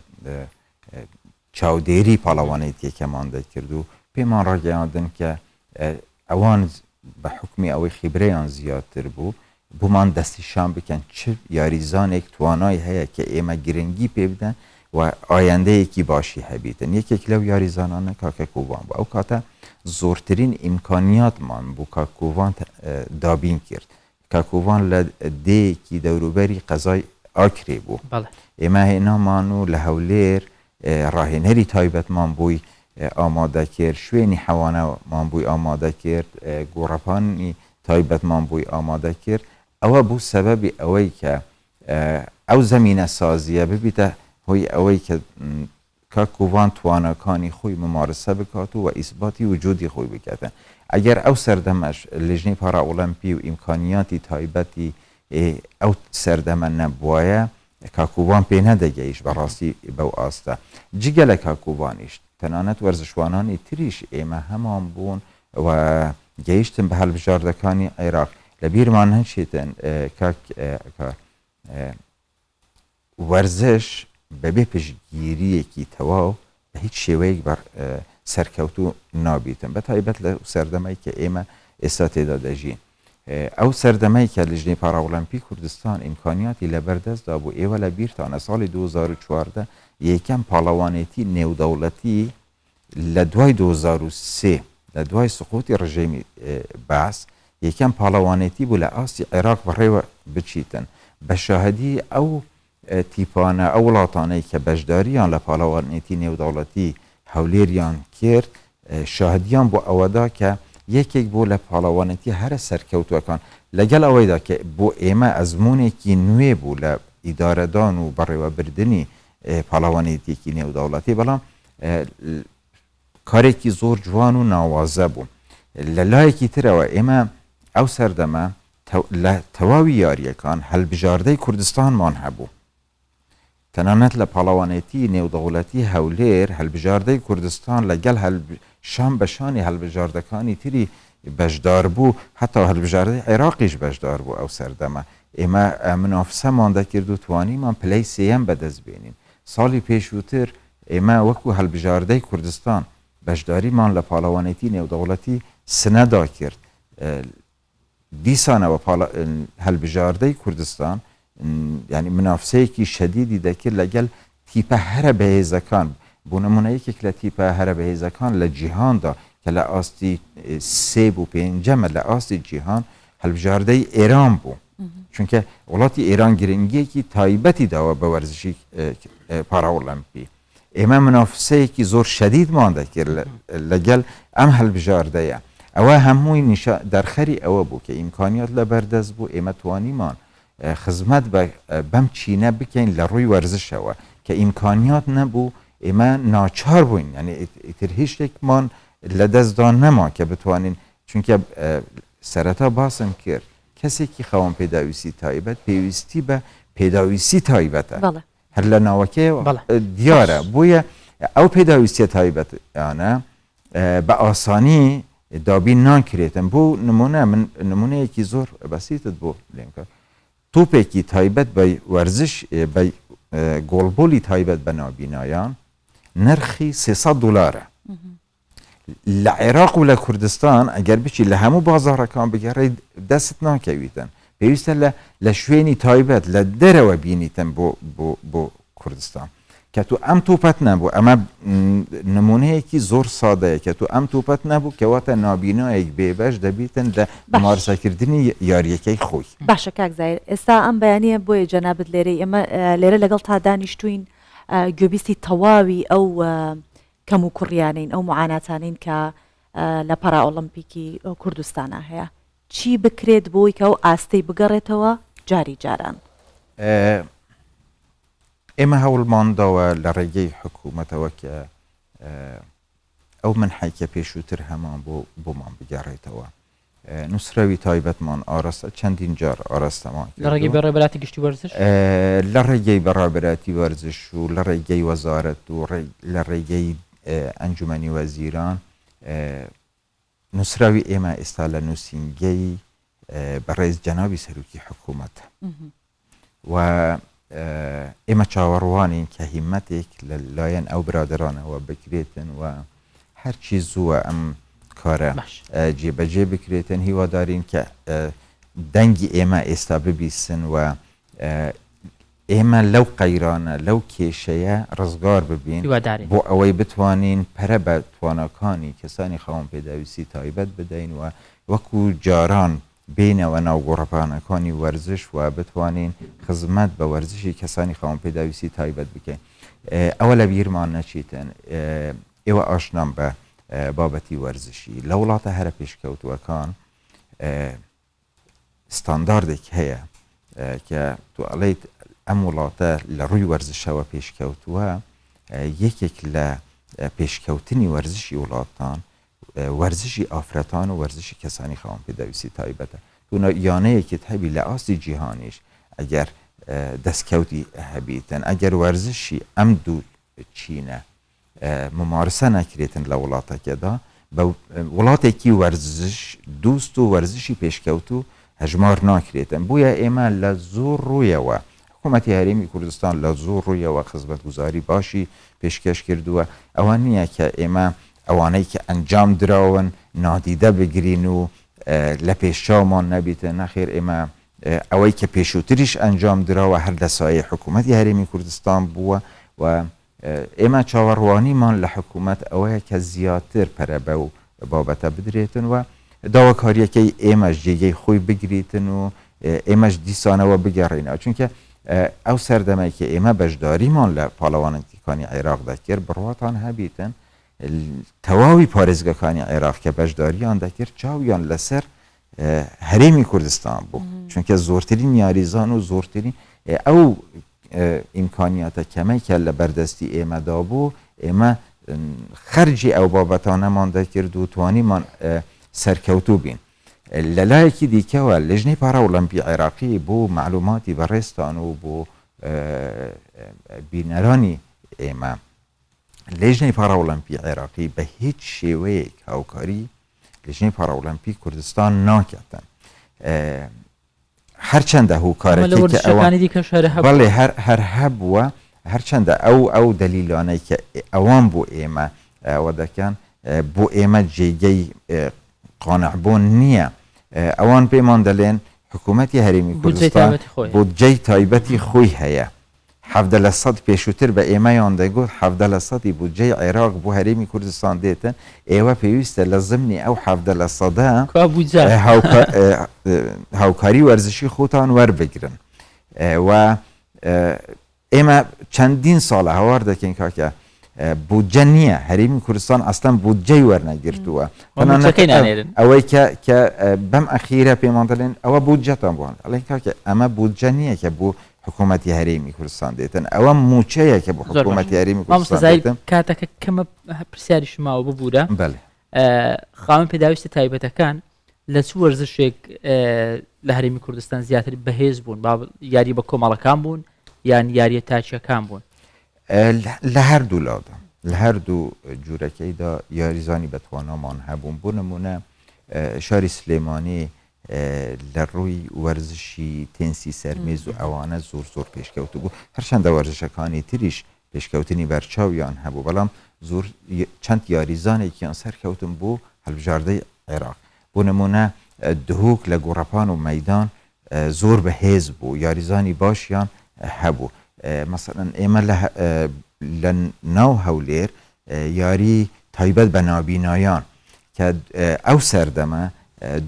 چاودێری پاڵەوانێتیەکەمان دەکرد و پێمان ڕاگەیاندن کە ئەوان بە حوکمی ئەوەی خیبرەیان زیاتر بوو بۆمان دەستنیشان بکەن چ یاریزانێک توانای هەیە کە ئێمە گرنگی پێ بدەن و ئایندەیەکی باشی هەبیتن یەکێک لەو یاریزانانە کاکە کۆڤان بوو ئەو کاتە زۆرترین ئیمکانیاتمان بۆ کاک کۆڤان دابین کرد کاکۆڤان لە دێیەکی دەوروبەری قەزای ئاکرێ بوو. ئێمە هێنامان و لە هەولێر ڕاهێنەری تایبەتمان بۆی ئامادە کرد، شوێنی حەوانەمان بۆی ئامادە کرد، گۆڕەپانی تایبەتمان بۆی ئامادە کرد. ئەوە بوو سەبەبی ئەوەی کە ئەو زەمینەسازییە ببیتە هۆی ئەوەی کە کاک کۆڤان تواناکانی خۆی ممارسە بکات و ئیسباتی وجودی خۆی بکاتن. ئەگەر ئەو سەردەمەش لیژنەی پاڕائۆڵەمپی و ئیمکانیاتی تایبەتی ئەو سەردەمە نەبوایە کاک کۆڤان پێ نەدەگەیشت بە ڕاستی بەو ئاستە. جگە لە کاک کۆڤانیش تەنانەت وەرزشوانانی تریش ئێمە هەمان بوون و گەیشتن بە هەلبژاردەکانی عێراق. لە بیرمان نەچێتن کاک وەرزش بەبێ پشتگیرییەکی تەواو بە هیچ شێوەیەک بە سەرکەوتوو نابیتن بە تایبەت لە سەردەمای کە ئێمە ئێستا تێدا دەژین. ئەو سەردەمەی کە لیژنەی پاراوڵەمپی کوردستان ئیمکانیاتی لەبەردەستدا بوو ئێوە لە بیرتانە ساڵی 2014 یەکەم پاڵەوانێتی نێودەوڵەتی لە دوای 2003 لە دوای سقوتی ڕژێمی بەعس یەکەم پاڵەوانێتی بوو لە ئاستی عێراق بەڕێوە بچیتن بە شاهدی ئەو تیپانە ئەو وڵاتانەی کە بەشداریان لە پاڵەوانێتی نێودەوڵەتی هەولێریان کرد شاهدیان بۆ ئەوەدا کە یەکێک بوو لە پاڵەوانێتی هەرە سەرکەوتووەکان لەگەڵ ئەوەیدا کە بۆ ئێمە ئەزموونێکی نوێ بوو لە ئیدارەدان و بەڕێوەبردنی پاڵەوانێتیەکی نێودەوڵەتی بەڵام کارێکی زۆر جوان و ناوازە بوو. لە لایەکی ترەوە ئێمە ئەو سەردەمە لە تەواوی یارییەکان هەلبژاردەی کوردستانمان هەبوو. تەنانەت لە پاڵەوانێتی نێودەوڵەتی هەولێر هەلبژاردەی کوردستان لە گەڵ شان بە شانی هەلبژاردەکانی تری بەشدار بوو، هەتا هەلبژاردەی عێراقیش بەشدار بوو ئەو سەردەمە. ئێمە منافسەمان دەکرد و توانیمان پلەی سێیەم بەدەست بێنین. ساڵی پێشووتر ئێمە وەکو هەڵبژاردەی کوردستان بەشداریمان لە پاڵەوانێتی نێودەوڵەتی سنەدا کرد، دیسانەوە هەلبژاردەی کوردستان یانی منافسەیەکی شەدیدی دەکرد لەگەل تیپە هەرە بەهێزەکان، بۆ نمونە یەکێک لە تیپە هەرە بەهێزەکان لە جیهاندا کە لە ئاستی سێ بوو پێنجەمە لە ئاستی جیهان هەلبژاردەی ئێران بوو. چونکە وڵاتی ئێران گرنگیەکی تایبەتی داوە بە وەرزشی پاراوڵەمپی ئێمە منافسەیەکی زۆر شەدیدمان دەکرد لەگەل ئەم هەلبژاردەیە ئەوە هەمووی نیشا دەرخەری ئەوە بوو کە ئیمکانیات لە بەردەست بوو ئێمە توانیمان خزمەت بەم چینە بکەین لە ڕووی وەرزشەوە کە ئیمکانیات نەبوو ئێمە ناچار بووین یعنی ئیتر هیچ شتێکمان لە دەستدا نەما کە بتوانین چونکە سەرەتا باسم کرد کەسێکی خاوەن پێداویستی تایبەت پێویستی بە پێداویستی تایبەتە هەر لە ناوەکەیەوە دیارە بۆیە ئەو پێداویستیە تایبەتانە بە ئاسانی دابین ناکرێتن بۆ نمونە من نمونەیەکی زۆر بەسیتت بۆ لێم کە تۆپێکی تایبەت بە وەرزش بە گۆڵبۆلی تایبەت بە نابینایان نرخی 300 دلارە لە عێراق و لە کوردستان ئەگەر بچی لە هەموو بازاڕەکان بگەڕێی دەستت ناکەویتن پێویستە لە لە شوێنی تایبەت لە دەرەوە بینیتن بۆ بۆ بۆ کوردستان کە تو ئەم تۆپەت نەبوو ئەمە نمونەیەکی زۆر سادەیە کە تو ئەم تۆپەت نەبوو کەواتە نابینایەک بێبەش دەبیتن لە ممارسەکردنی یاریەکەی خۆی. باشە کاک زاهیر ئێستا ئەم بەیانیە بۆیە جەنابت لێرەی ئێمە لێرە لەگەڵ تا دانیشتوین گوێبیستی تەواوی ئەو کەموکوڕیانەین، ئەو موعاناتانەین کە لە پەرائۆڵەمپیکی کوردستانا هەیە، چی بکرێت بۆی کە ئەو ئاستەی بگەڕێتەوە جاری جاران؟ ئێمە هەوڵمان داوە لە ڕێگەی حکوومەتەوە کە ئەو منحەی کە پێشووتر هەمان بوو بۆمان بگەڕێتەوە. نووسراوی تایبەتمان ئاراستە چەندین جار ئاراستەمان لە ڕێگەی بەڕێوەبەراتی گشتی وەرزش؟ لە ڕێگەی بەڕێوەبەراتی وەرزش و لە ڕێگەی وەزارەت و لە ڕێگەی ئەنجومەنی وەزیران نووسراوی ئێمە ئێستا لە نووسینگەی بەڕێز جەنابی سەرۆکی حکوومەتە و ئێمە چاوەڕوانین کە هیمەتێک لە لایەن ئەو برادەرانەوە بکرێتن و هەرچی زووە ئەم کارە جێبەجێ بکرێتن هیوادارین کە دەنگی ئێمە ئێستا ببیسن و ئێمە لەو قەیرانە لەو کێشەیە ڕزگار ببین بۆ ئەوەی بتوانین پەرە بە تواناکانی کەسانی خاوەن پێداویستی تایبەت بدەین و وەکو جاران بێینەوە ناو گۆڕەپانەکانی وەرزش و بتوانین خزمەت بە وەرزشی کەسانی خاوەن پێداویستی تایبەت بکەین. ئەوە لە بیرمان نەچیتن ئێوە ئاشنان بە بابەتی وەرزشی لە وڵاتە هەرە پێشکەوتووەکان ستانداردێک هەیە کە تۆ ئەڵێیت ئەم وڵاتە لە ڕووی وەرزشەوە پێشکەوتووە یەکێک لە پێشکەوتنی وەرزشی وڵاتان وەرزشی ئافرەتان و وەرزشی کەسانی خاوەن پێداویستی تایبەتە. تۆ یانەیەکت هەبی لە ئاستی جیهانیش ئەگەر دەستکەوتی هەبیتن ئەگەر وەرزشی ئەم دوو چینە ممارسە نەکرێتن لە وڵاتەکەدا بە وڵاتێکی وەرزش دوست و وەرزشی پێشکەوتوو هەژمار ناکرێتن بۆیە ئێمە لە زۆر ڕوویەوە حکوومەتی هەرێمی کوردستان لە زۆر ڕوویەوە خزمەتگوزاری باشی پێشکەش کردووە ئەوە نییە کە ئێمە ئەوانەی کە ئەنجام دراون نادیدە بگرین و لە پێش چاومان نەبیتن، نەخێر ئێمە ئەوەی کە پێشووتریش ئەنجام دراوە هەر لە سایەی حکوومەتی هەرێمی کوردستان بووە و ئێمە چاوەڕوانیمان لە حکوومەت ئەوەیە کە زیاتر پەرە بەو بابەتە بدرێتن و داواکارییەکەی ئێمەش جێگەی خۆی بگریتن و ئێمەش دیسانەوە بگەڕێینەوە چونکە ئەو سەردەمەی کە ئێمە بەشداریمان لە پاڵەوانێتیکانی عێراق دەکرد بڕواتان هەبیتن تەواوی پارێزگاکانی عێراق کە بەشداریان دەکرد چاویان لەسەر هەرێمی کوردستان بوو چونکە زۆرترین یاریزان و زۆرترین ئەو ئیمکانیاتە کەمەی کە لە بەردەستی ئێمەدا بوو ئێمە خەرجی ئەو بابەتانەمان دەکرد و توانیمان سەرکەوتوو بین لەلایەکی دیکەوە لژنەی پاراوڵەمپی عێراقی بۆ معلوماتی بەڕێزتان و بۆ بینەرانی ئێمە لیژنەی پاراوڵەمپی عێراقی بە هیچ شێوەیەک هاوکاری لیژنەی پاراوڵەمپی کوردستان ناکاتن هەرچەندە هوکارەکەی کە ئەوانی دیکەش هەر هەبووە. بەڵێ هەر هەر هەبووە هەرچەندە ئەو ئەو دەلیلانەی کە ئەوان بۆ ئێمە ئەوە دەکەن بۆ ئێمە جێگەی قانعبوون نییە ئەوان پێمان دەلێن حکوومەتی هەرێمی بودجەی کوردستان تایبەتی خۆی هەیە. بودجەی تایبەتی خۆی هەیە 17 لە سەد پێشووتر بە ئێمەیان دەگوت 17 لە سەدی بودجەی عێراق بۆ هەرێمی کوردستان دێتن، ئێوە پێویستە لە زمنی ئەو 17 لە سەدە کوا بودجە؟ هاوکاری وەرزشی خۆتان وەربگرن و ئێمە چەندین ساڵە هاوار دەکەین کاکە بودجە نییە هەرێمی کوردستان ئەسلەن بودجەی وەرنەگرتووە ئەوەی کە کە بەم ئەخیرە پێمان دەڵێن ئەوە بودجەتان بۆ ئەڵێن کاکە ئەمە بودجە نییە کە بۆ حکوومەتی هەرێمی کوردستان دێتن ئەوە مووچەیە کە بۆ حکوومەتی هەرێمی کوردستان دێتن کاتەکە کەمە پرسیاری شماوە ببوورە بەڵێ خاوەن پێداویستە تایبەتەکان لە چ وەرزشێک لە هەرێمی کوردستان زیاتر بەهێز بوون با یاری بە کۆمەڵەکان بوون یان یاریە تاچیەکان بوون لە هەردوو لادا لە هەردوو جوورەکەیدا یاریزانی بەتوانامان هەبوون بۆ نمونە شاری سلێمانی لە ڕووی وەرزشی تێنسی سەرمێز و ئەوانە زۆر زۆر پێشکەوتو بوو هەرچەندە وەرزشەکانی تریش پێشکەوتنی بەرچاویان هەبوو بەڵام زۆر چەند یاریزانێکیان سەرکەوتن بۆ هەڵبژاردەی عێراق بۆ نمونە دهۆک لە گۆڕەپان و مەدان زۆر بەهێز بوو یاریزانی باشیان هەبوو مەسەلەن ئێمە لە ناو هەولێر یاری تایبەت بە نابینایان کە ئەو سەردەمە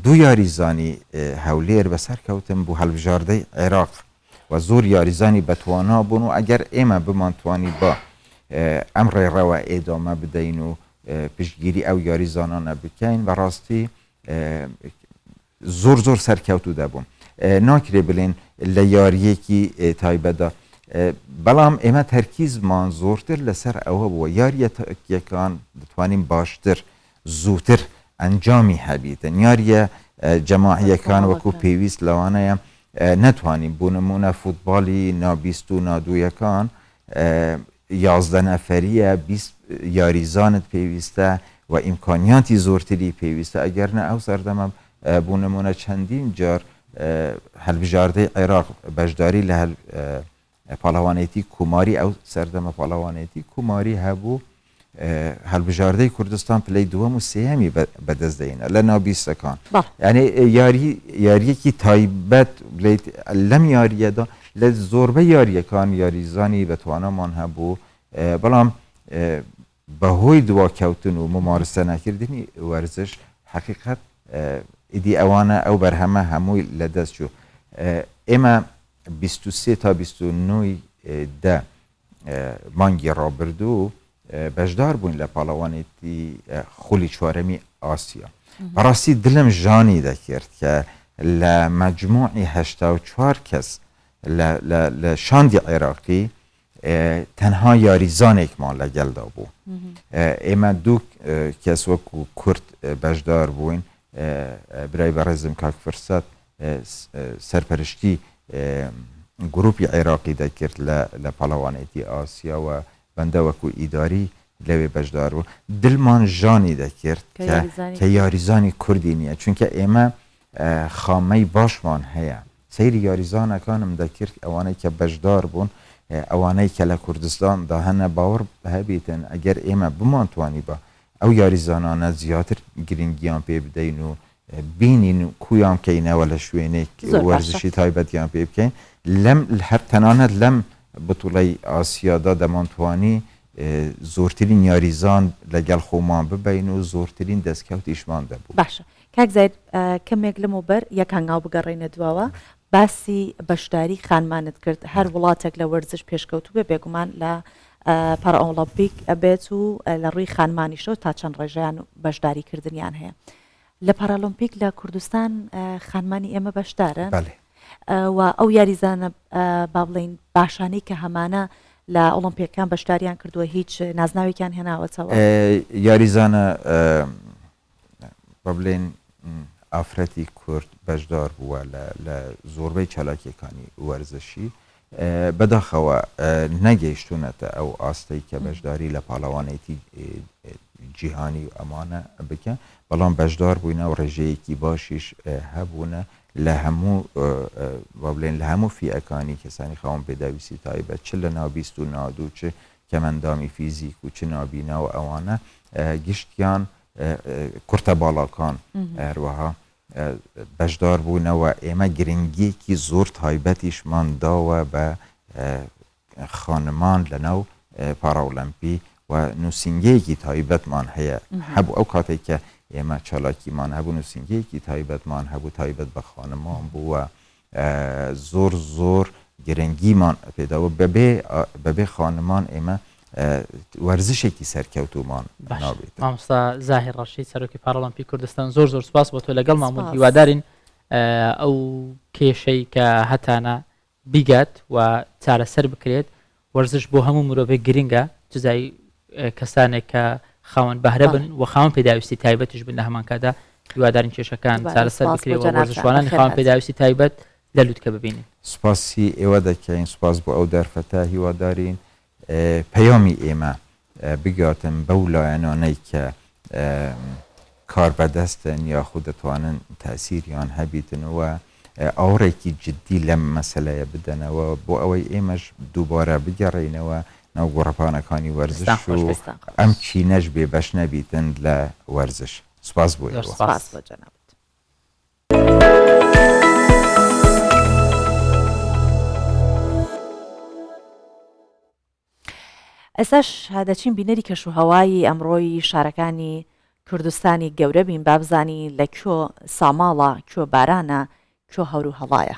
دوو یاریزانی هەولێر بەسەر کەوتن بۆ هەڵبژاردەی عێراق و زۆر یاریزانی بەتوانا بوون و ئەگەر ئێمە بمانتوانی با ئەم ڕێڕەوە ئێدامە بدەین و پشتگیری ئەو یاریزانانە بکەین بەڕاستی زۆر زۆر سەرکەوتوو دەبووم. ناکرێ بلێن لە یارییەکی تایبەتدا. بەڵام ئێمە تەرکیزمان زۆرتر لەسەر ئەوە بووە یارییە تاکییەکان دەتوانین باشتر زووتر ئەنجامی هەبیتن یارییە جەماعییەکان وەکو پێویست لەوانەیە نەتوانین بۆ نموونە فوتباڵی نابیست و نادوویەکان 11 نەفەریە 20 یاریزانت پێویستە و ئیمکانیاتی زۆرتری پێویستە ئەگەر نە ئەو سەردەمە بۆ نموونە چەندین جار هەلبژاردەی عێراق بەشداری لە پاڵەوانێتی کوماری ئەو سەردەمە پاڵەوانێتی کوماری هەبوو هەلبژاردەی کوردستان پلەی دووەم و سێیەمی بەدەست دەینا لە ناو بیستەکان یعنی یاری یاریەکی تایبەت بڵیت لەم یاریەدا لە زۆربەی یاریەکان یاریزانی بەتوانامان هەبوو بەڵام بەهۆی دواکەوتن و ممارسە نەکردنی وەرزش حەقیقەت ئیدی ئەوانە ئەو بەرهەمە هەمووی لەدەست چوو. ئێمە 23 تا 29 دە مانگی ڕابردوو بەشدار بووین لە پاڵەوانێتی خولی چوارەمی ئاسیا. بەڕاستی دلم ژانی دەکرد کە لە مەجموعی 84 کەس لە شاندی عێراقی تەنها یاریزانێکمان لەگەلدا بوو. ئێمە دوو کەس وەکو کورد بەشدار بووین، برای بەڕێزم کاک فرسەت سەرپەرشتی گروپی عێراقی دەکرد لە پاڵەوانێتی ئاسیا و بەندە وەکو ئیداری لەوێ بەشدار بوو. دلمان ژانی دەکرد کە یاریزانی کوردی نییە، چونکە ئێمە خامەی باشمان هەیە. سەیری یاریزانەکانم دەکرد ئەوانەی کە بەشدار بوون ئەوانەی کە لە کوردستاندا هەنە باوەڕ هەبیتن ئەگەر ئێمە بمانتوانیبا ئەو یاریزانانە زیاتر گرنگیان پێ بدەین و بینین و کویان بکەینەوە لە شوێنێک وەرزشی تایبەتیان پێ بکەین لەم هەر تەنانەت لەم بتوڵەی ئاسیادا دەمانتوانی زۆرترین یاریزان لەگەڵ خۆمان ببین و زۆرترین دەستکەوتیشمان دەبوو. باشە کاک زاهیر کەمێک لەمەوبەر یەک هەنگاو بگەڕێینە دواوە باسی بەشداری خانمانت کرد هەر وڵاتێک لە وەرزش پێشکەوتوو بێ بێگومان لە پارائۆڵۆمپیک ئەبێت و لە ڕووی خانمانیشەوە تا چەند ڕێژەیان و بەشداری کردنیان هەیە لە پارالۆمپیک لە کوردستان خانمانی ئێمە بەشدارن و ئەو یاریزانە با بڵین باشانەی کە هەمانە لە ئۆڵۆمپیەکان بەشداریان کردووە هیچ نازناوێکیان هێناوەتەوە یاریزانە با بلێن ئافرەتی کورد بەشدار بووە لە زۆربەی چالاکیەکانی وەرزشی بەداخەوە نەگەیشتونەتە ئەو ئاستەی کە بەشداری لە پاڵەوانێتی جیهانی و ئەمانە بکەن بەڵام بەشدار بووینە و ڕێژەیەکی باشیش هەبوونە لە هەموو با بلێن لە هەموو فیئەکانی کەسانی خاوەن پێداویستی تایبەت چ لە نابیست و نادوو چ کەمەندامی فیزیک و چ نابینا و ئەوانە گشتیان کورتە باڵاکان هەروەها بەشدار بوونەوە ئێمە گرنگیەکی زۆر تایبەتیشمان داوە بە خانمان لەناو پاراولەمپی و نووسینگەیەکی تایبەتمان هەیە هەبوو ئەو کاتێک کە ئێمە چالاکیمان هەبوو نووسینگەیەکی تایبەتمان هەبوو تایبەت بە خانمان بووە زۆر زۆر گرنگیمان پێداوە بەبێ بەبێ خانمان ئێمە وەرزشێکی سەرکەوتومان نابێت. مامۆستا زاهیر ڕەشید سەرۆکی پارالەمپی کوردستان زۆر زۆر سپاس بۆ تۆ لەگەڵمان بوون هیوادارین ئەو کێشەی کە هەتانە بیگات و چارەسەر بکرێت وەرزش بۆ هەموو مرۆڤێک گرنگە جزای کەسانێک کە خاوەن بەهرە بن و خاوەن پێداویستی تایبەتیش بن لە هەمان کاتدا هیوادارین کێشەکان چارەسەر بکرێت و وەرزشوانانی خاوەن پێداویستی تایبەت لە لوتکە ببینین. سوپاسی ئێوە دەکەین، سوپاس بۆ ئەو دەرفەتە، هیوادارین پەیامی ئێمە بگاتن بەو لایەنانەی کە کاربەدەستن یاخود دەتوانن تەئسیریان هەبیتن و ئاوڕێکی جدی لەم مەسەلەیە بدەنەوە بۆ ئەوەی ئێمەش دووبارە بگەڕێینەوە ناو گۆڕەپانەکانی وەرزش و ئەم چینەش بێ بەش نەبیتن لە وەرزش. سوپاس بۆ ئێوە. سوپاس بۆ جەنابت. ئێستاش دەچین بینەری کەشوهەوای ئەمڕۆی شارەکانی کوردستانی گەورە بین با بزانین لە کوێ ساماڵە کوێ بارانە کوێ هەور و هەڵایە.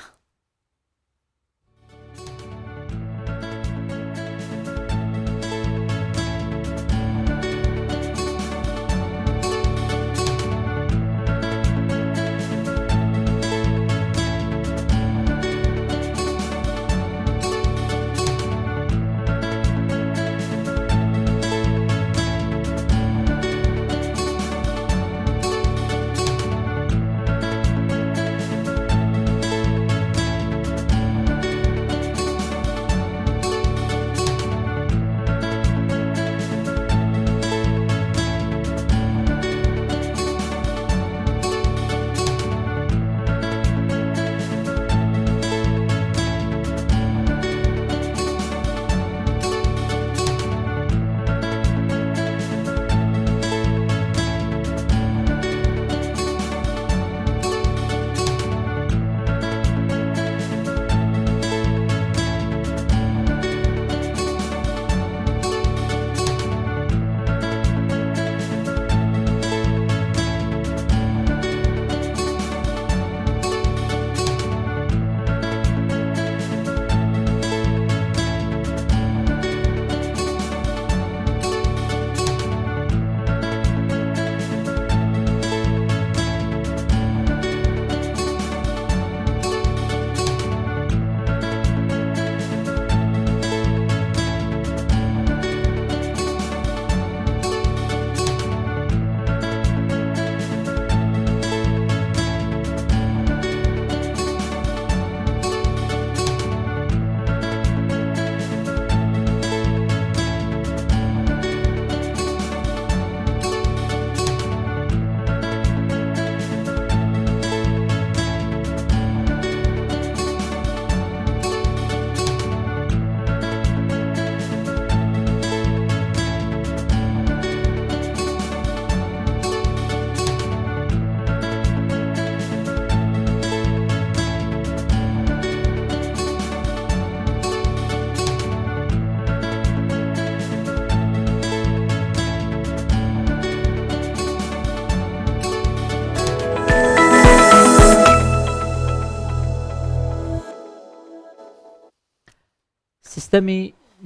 سیستەمی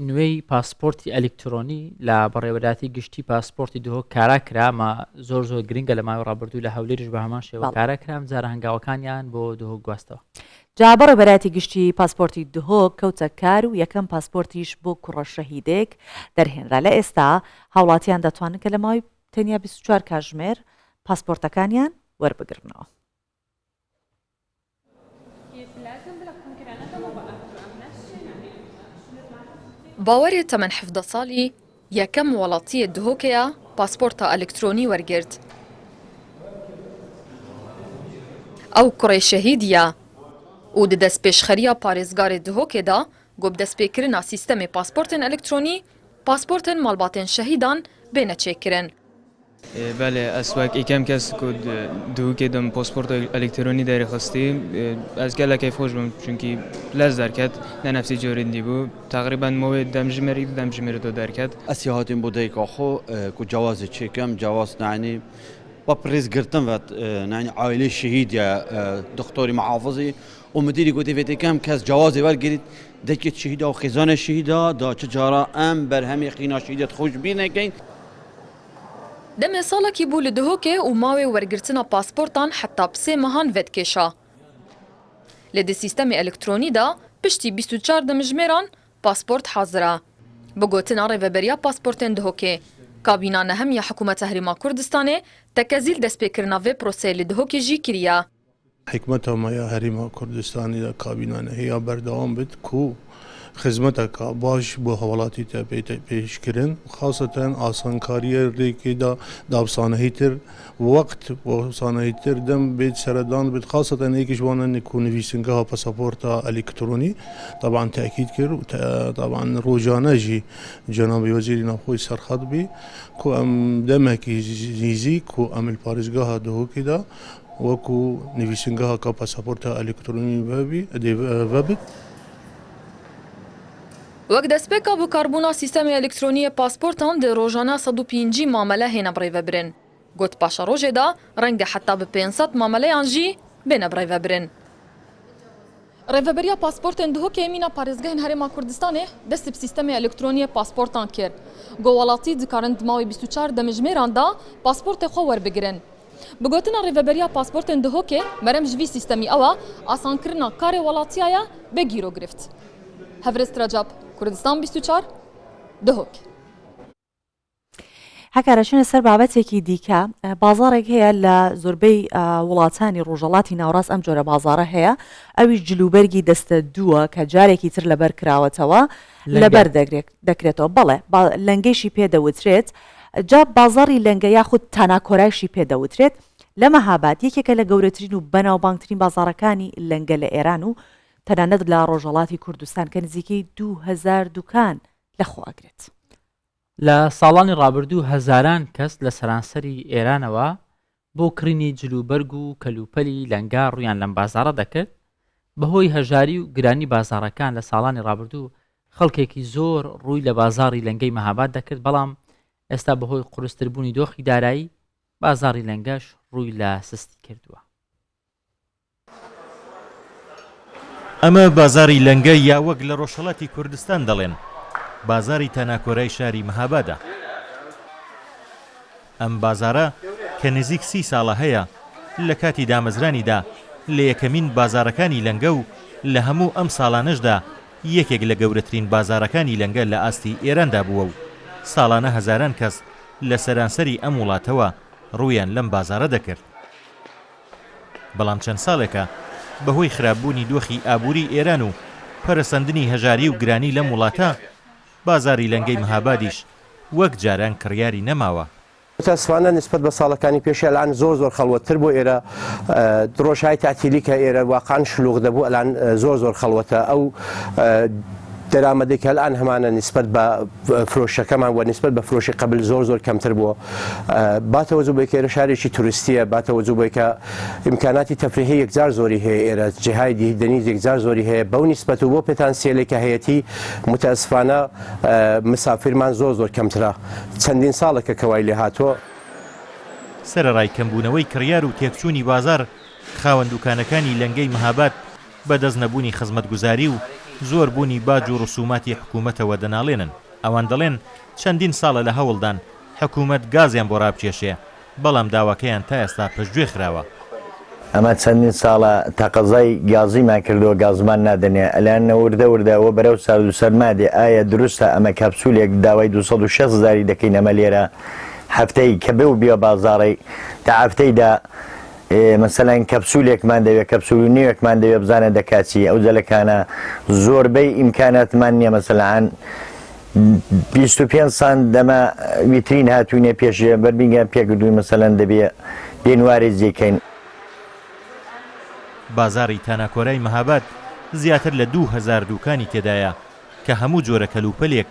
نوێی پاسپۆرتی ئەلیکترۆنی لە بەڕێوەبەرایەتی گشتی پاسپۆرتی دهۆک کارا کرا، ئەمە زۆر زۆر گرنگە لە ماوەی ڕابردوو لە هەولێریش بە هەمان شێوە کارا کرا، ئەمجارە هەنگاوەکانیان بۆ دهۆک گواستەوە. جا بەڕێوەبەرایەتی گشتی پاسپۆرتی دهۆک کەوتە کار و یەکەم پاسپۆرتیش بۆ کوڕە شەهیدێک دەرهێنرا، لە ئێستا هاوڵاتیان دەتوانن کە لە ماوەی تەنیا 24 کاژمێر پاسپۆرتەکانیان وەربگرنەوە. باوەرێ تەمەن 17 ساڵی یەکەم وڵاتیە دهۆکەیە پاسپۆرتا ئەلکترۆنی وەرگرت. ئەو کوڕێ شەهیدیە و di destpêşxeriya parêzgarê Dihokê de got bi destpêkirina sîstemê pasportên elektronî, pasportên malbatên şehîdan bêne çêkirin. Belê ez wek yekem kes ku Dihokê de min pasporta elektronî derêxistî ez gelek keyfxweş bûm çunkî lez derket ne nefsî carên dî bû teqrîben mawê demjimêrek du demjimêrê de derket. Ez jî hatim bo dayika xwe ku cewazê çêkim cewaz neanî Ba bi rêzgirtin ve yanî aîleyê şehîd ye doktorî mihafizî û midîrî gotê vê têkem kes cewazê wergirît dekê şehîda û xêzanê şehîda da çi cara em berhemê xîna şehîdê xwe ji bîr nekeyn. Demê salekî bû li Dihokê û mawê wergirtina pasportan heta bi sê mehan vedikêşa. Lê di sîstemê elektronî de piştî 24 demjimêran Pasport hazir e. Bi gotina Rêveberiya Pasportên Dihokê, Kabîna Nehem ya Hikûmeta Herêma Kurdistanê tekezî li destpêkirina vê proseyê li Dihokê jî kiriye. Hikûmeta me ya Herêma Kurdistanê de Kabîna Nehê ya berdewam bit ku xizmeteke baş bo hewelatî te bête pêşkirin xaseten asankariyê rêkê de dabsanehîtir Wext û sanayîtir dem bêt seredan bit xaseten êkî ji wan e ku nivîsingeha pasaporta elektronî taban tekîd kir û taban rojane jî cenabê wezîrê navxweyî serxet bî ku em demekî nêzîk ku em li parêzgeha Duhokê de wekû nivîsingeha ka pasaporta elektronî vebî dê vebit. Wek destpêka bikarbûna sîstemê elektronî yê pasportan di rojane 150 mamele hêne birêvebirin. Got paşerojê de renge heta bi 500 mameleyan jî bêne birêvebirin. Rêveberiya Pasportên Duhokê mîna parêzgehên Herêma Kurdistanê dest bi sîstemê elektroniyê pasportan kir. Got welatî dikarin di mawê 24 demjimêran de pasportê xwe werbigirin. Bi gotina Rêveberiya Pasportên Duhokê merem ji vî sîstemî ew e asankirina karê welatiya ye bê gîrogirift. Hevrêz Recep, Kurdistan 24, Duhok. هەکارە چینە سەر بابەتێکی دیکە بازاڕێک هەیە لە زۆربەی وڵاتانی ڕۆژەڵاتی ناوڕاست ئەم جۆرە بازاڕە هەیە ئەویش جلوبەرگی دەستە دووە کە جارێکی تر لەبەر کراوەتەوە لەبەر دەگرێت دەکرێتەوە بەڵێ لەنگەیشی پێ دەوترێت جا بازاڕی لەنگە یاخود تاناکۆرایشی پێ دەوترێت لە مەهاباد یەکێکە لە گەورەترین و بەناوبانگترین بازاڕەکانی لەنگە لە ئێران و تەنانەت لە ڕۆژهەڵاتی کوردستان کە نزیکەی 2000 دوکان لەخۆ ئەگرێت. لە ساڵانی ڕابردوو هەزاران کەس لە سەرانسەری ئێرانەوە بۆ کڕینی جلوبەرگ و کەلوپەلی لەنگە ڕوویان لەم بازاڕە دەکرد، بەهۆی هەژاری و گرانی بازاڕەکان لە ساڵانی ڕابردوو خەڵکێکی زۆر ڕووی لە بازاڕی لەنگەی مەهاباد دەکرد، بەڵام ئێستا بەهۆی قورستربوونی دۆخی دارایی بازاڕی لەنگەش ڕووی لە سستی کردووە. ئەمە بازاڕی لەنگە یا وەک لە ڕۆژهەڵاتی کوردستان دەڵێن بازاڕی تاناکۆرای شاری مهابادە. ئەم بازاڕە کە نزیک سی ساڵە هەیە، لە کاتی دامەزرانیدا لە یەکەمین بازاڕەکانی لەنگە و لە هەموو ئەم ساڵانەشدا یەکێک لە گەورەترین بازاڕەکانی لەنگە لە ئاستی ئێراندا بووە و ساڵانە هەزاران کەس لە سەرانسەری ئەم وڵاتەوە ڕوویان لەم بازاڕە دەکرد. بەڵام چەند ساڵێکە بەهۆی خراپبوونی دۆخی ئابووریی ئێران و پەرەسەندنی هەژاری و گرانی لەم وڵاتە، بازاڕی لەنگەی مهابادیش وەک جاران کڕیاری نەماوە. متاسفانە نسبەت بە ساڵەکانی پێشی ئەلان زۆر زۆر خەڵوەتتر بۆ ئێرە ڕۆژهای تەعتیلی کە ئێرە واقعا شلوغ دەبوو ئەلان زۆر زۆر خەڵوەتە ئەو دەرامەدێک کە ئەلان هەمانە نسبەت بە فرۆشەکەمان وە نسبەت بە فرۆشی قبل زۆر زۆر کەمتر بووە با تەوەجو بۆی کە ئێرە شارێکی توریستیە با تەوەجو بۆی کە ئیمکاناتی تەفریحی یەکجار زۆری هەیە ئێرە جیهای دیدەنی یەکجار زۆری هەیە بەو نیسبەت و بۆ پتانسیەلێک کە هەیەتی متاسفانە مسافرمان زۆر زۆر کەمترە چەندین ساڵێکە کە وای لێ هاتووە. سەرەڕای کەمبوونەوەی کڕیار و تێکچوونی بازاڕ، خاوەن دوکانەکانی لەنگەی مهاباد بە دەست نەبوونی خزمەتگوزاری و زۆربوونی باج و ڕسوماتی حکوومەتەوە دەناڵێنن. ئەوان دەڵێن چەندین ساڵە لە هەوڵدان حکوومەت گازیان بۆ ڕابکێشێ، بەڵام داواکەیان تا ئێستا پشتگوێ خراوە. ئەمە چەندین ساڵە تەقەزای گازیمان کردووە گازمان نادەنێ ئەلان وردە وردە وە بەرەو سارد و سەرما دێ ئایا دروستە ئەمە کەپسولێک داوای 260 هەزاری دەکەین ئەمە لێرە هەفتەی کە بێ و بیە بازاڕی تا هەفتەی دا مەسەلەن کەپسولێکمان دەوێ کەپسول و نیوێکمان دەوێ بزانە دەکا چی ئەو جەلەکانە زۆربەی ئیمکاناتمان نییە مەسەلەن 25 سانت دەمە ویترین هاتوینە پێشێ بەربینگان پێکردووی مەسەلەن دەبێ بێن وارێ جێکەین. بازاڕی تاناکۆرای مەهاباد زیاتر لە 2000 دووکانی تێدایە کە هەموو جۆرە کەلوپەلێک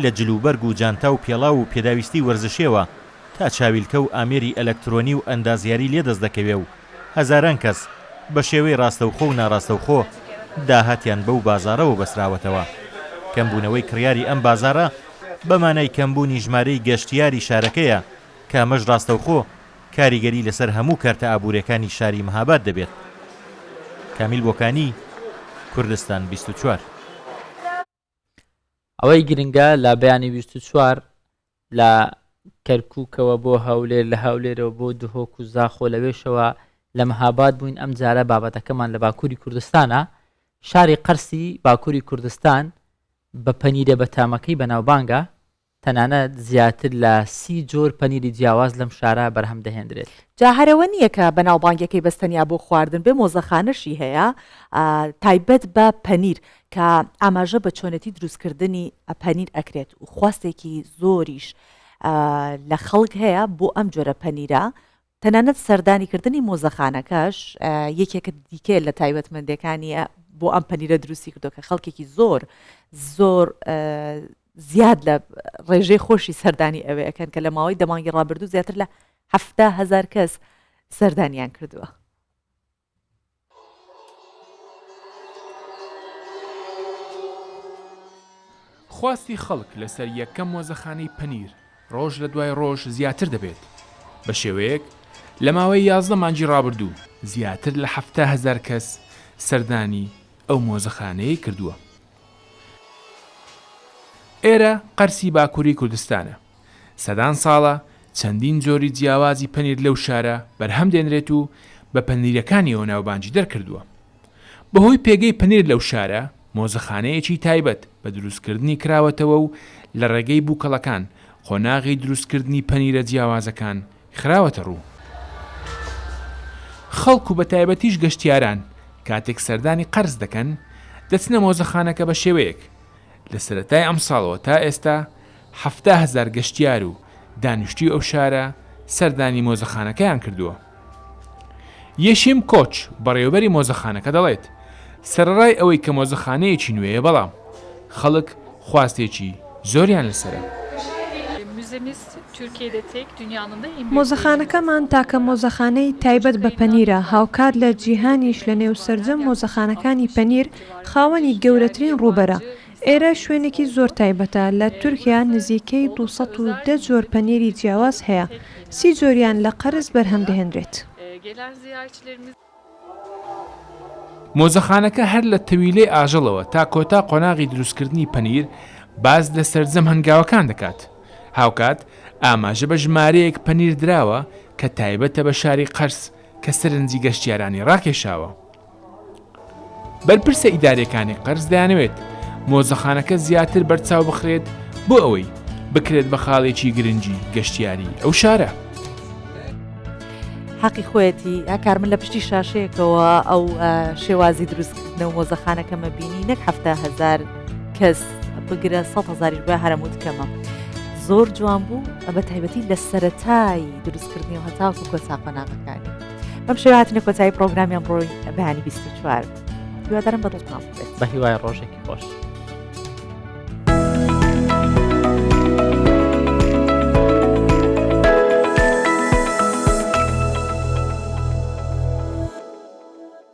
لە جلوبەرگ و جانتا و پێڵاو و پێداویستی وەرزشیەوە تا چاویلکە و ئامێری ئەلەکترۆنی و ئەندازیاری لێ دەست دەکەوێ و هەزاران کەس بە شێوەی ڕاستەوخۆ و ناڕاستەوخۆ داهاتیان بەو بازاڕەوە بەسراوەتەوە. کەمبوونەوەی کڕیاری ئەم بازاڕە بە مانای کەمبوونی ژمارەی گەشتیاری شارەکەیە کە ئەمەش ڕاستەوخۆ کاریگەری لەسەر هەموو کەرتە ئابوورێکانی شاری مهاباد دەبێت. کامیل بۆکانی، کوردستان 24. ئەوەی گرنگە لە بەیانی 24 لە کەرکووکەوە بۆ هەولێر لە هەولێرەوە بۆ دهۆک و زاخۆ لەوێشەوە لە مەهاباد بووین ئەم جارە بابەتەکەمان لە باکووری کوردستانە شاری قەرسی باکووری کوردستان بە پەنیرە بەتامەکەی بەناوبانگە تەنانەت زیاتر لە سی جۆر پەنیری جیاواز لەم شارە بەرهەم دەهێندرێت. جا هەر ئەوە نییە کە بەناوبانگیەکەی بەس تەنیا بۆ خواردن بێ مۆزەخانەشی هەیە تایبەت بە پەنیر کە ئاماژە بە چۆنێتی دروستکردنی پەنیر ئەکرێت و خواستێکی زۆریش لە خەڵک هەیە بۆ ئەم جۆرە پەنیرە تەنانەت سەردانیکردنی مۆزەخانەکەش یەکێکە دیکەیە لە تایبەتمەندیەکانی بۆ ئەم پەنیرە دروستی کردو کە خەڵکێکی زۆر زۆر زیاد لە ڕێژەی خۆشی سەردانی ئەوێ ئەکەن کە لە ماوەی دەمانگی ڕابردوو زیاتر لە هزار کەس سەردانیان کردووە. خواستی خەڵک لەسەر یەکەم مۆزەخانەی پەنیر ڕۆژ لە دوای ڕۆژ زیاتر دەبێت، بە شێوەیەک لە ماوەی 11 مانگی ڕابردوو زیاتر لە 70 هەزار کەس سەردانی ئەو مۆزەخانەیەی کردووە. ئێرە قەرسی باکووری کوردستانە، سەدان ساڵە چەندین جۆری جیاوازی پەنیر لەو شارە بەرهەم دێنرێت و بە پەنیرەکانیەوە ناوبانگی دەرکردووە. بەهۆی پێگەی پەنیر لەو شارە، مۆزەخانەیەکی تایبەت بە دروستکردنی کراوەتەوە و لە ڕێگەی بووکەڵەکان قۆناغی دروستکردنی پەنیرە جیاوازەکان خراوەتە ڕوو. خەڵک و بەتایبەتیش گەشتیاران کاتێک سەردانی قەرس دەکەن، دەچنە مۆزەخانەکە بە شێوەیەک لە سەرەتای ئەمساڵەوە تا ئێستا 70,000 گەشتیار و دانیشتووی ئەو شارە سەردانی مۆزەخانەکەیان کردووە. یەشیم کۆچ، بەڕێوەبەری مۆزەخانەکە دەڵێت، سەرەڕای ئەوەی کە مۆزەخانەیەکی نوێیە بەڵام خەڵک خواستێکی زۆریان لەسەرە. مۆزەخانەکەمان تاکە مۆزەخانەی تایبەت بە پەنیرە، هاوکات لە جیهانیش لەنێو سەرجەم مۆزەخانەکانی پەنیر خاوەنی گەورەترین ڕووبەرە. ئێرە شوێنێکی زۆر تایبەتە، لە تورکیا نزیکەی 210 جۆر پەنیری جیاواز هەیە، سی جۆریان لە قەرس بەرهەم دەهێنرێت. مۆزەخانەکە هەر لە تەویلەی ئاژەڵەوە تا کۆتا قۆناغی دروستکردنی پەنیر باس لە سەرجەم هەنگاوەکان دەکات، هاوکات ئاماژە بە ژمارەیەک پەنیر دراوە کە تایبەتە بە شاری قەرس کە سەرنجی گەشتیارانی ڕاکێشاوە. بەرپرسە ئیداریەکانی قەرز دەیانەوێت مۆزەخانەکە زیاتر بەرچاو بخرێت بۆ ئەوەی بکرێت بە خاڵێکی گرنگی گەشتیاری ئەو شارە. حەقی خۆیەتی هەکار من لە پشتی شاشەیەکەوە ئەو شێوازی دروستکردنە و مۆزەخانەکەمە بینی نەک هزار کەس بگرە 100 هزاریش بە هەرموت کەمە زۆر جوان بوو بە تایبەتی لە سەتای دروستکردنی و هەتاکو کۆتا قۆناغەکانی بەم شێوە هاتینە کۆتایی پرۆگرامی ئەمڕۆی بەیانی 24 هیوادارم بەدڵتان بێت بە هیوای ڕۆژێکی خۆش.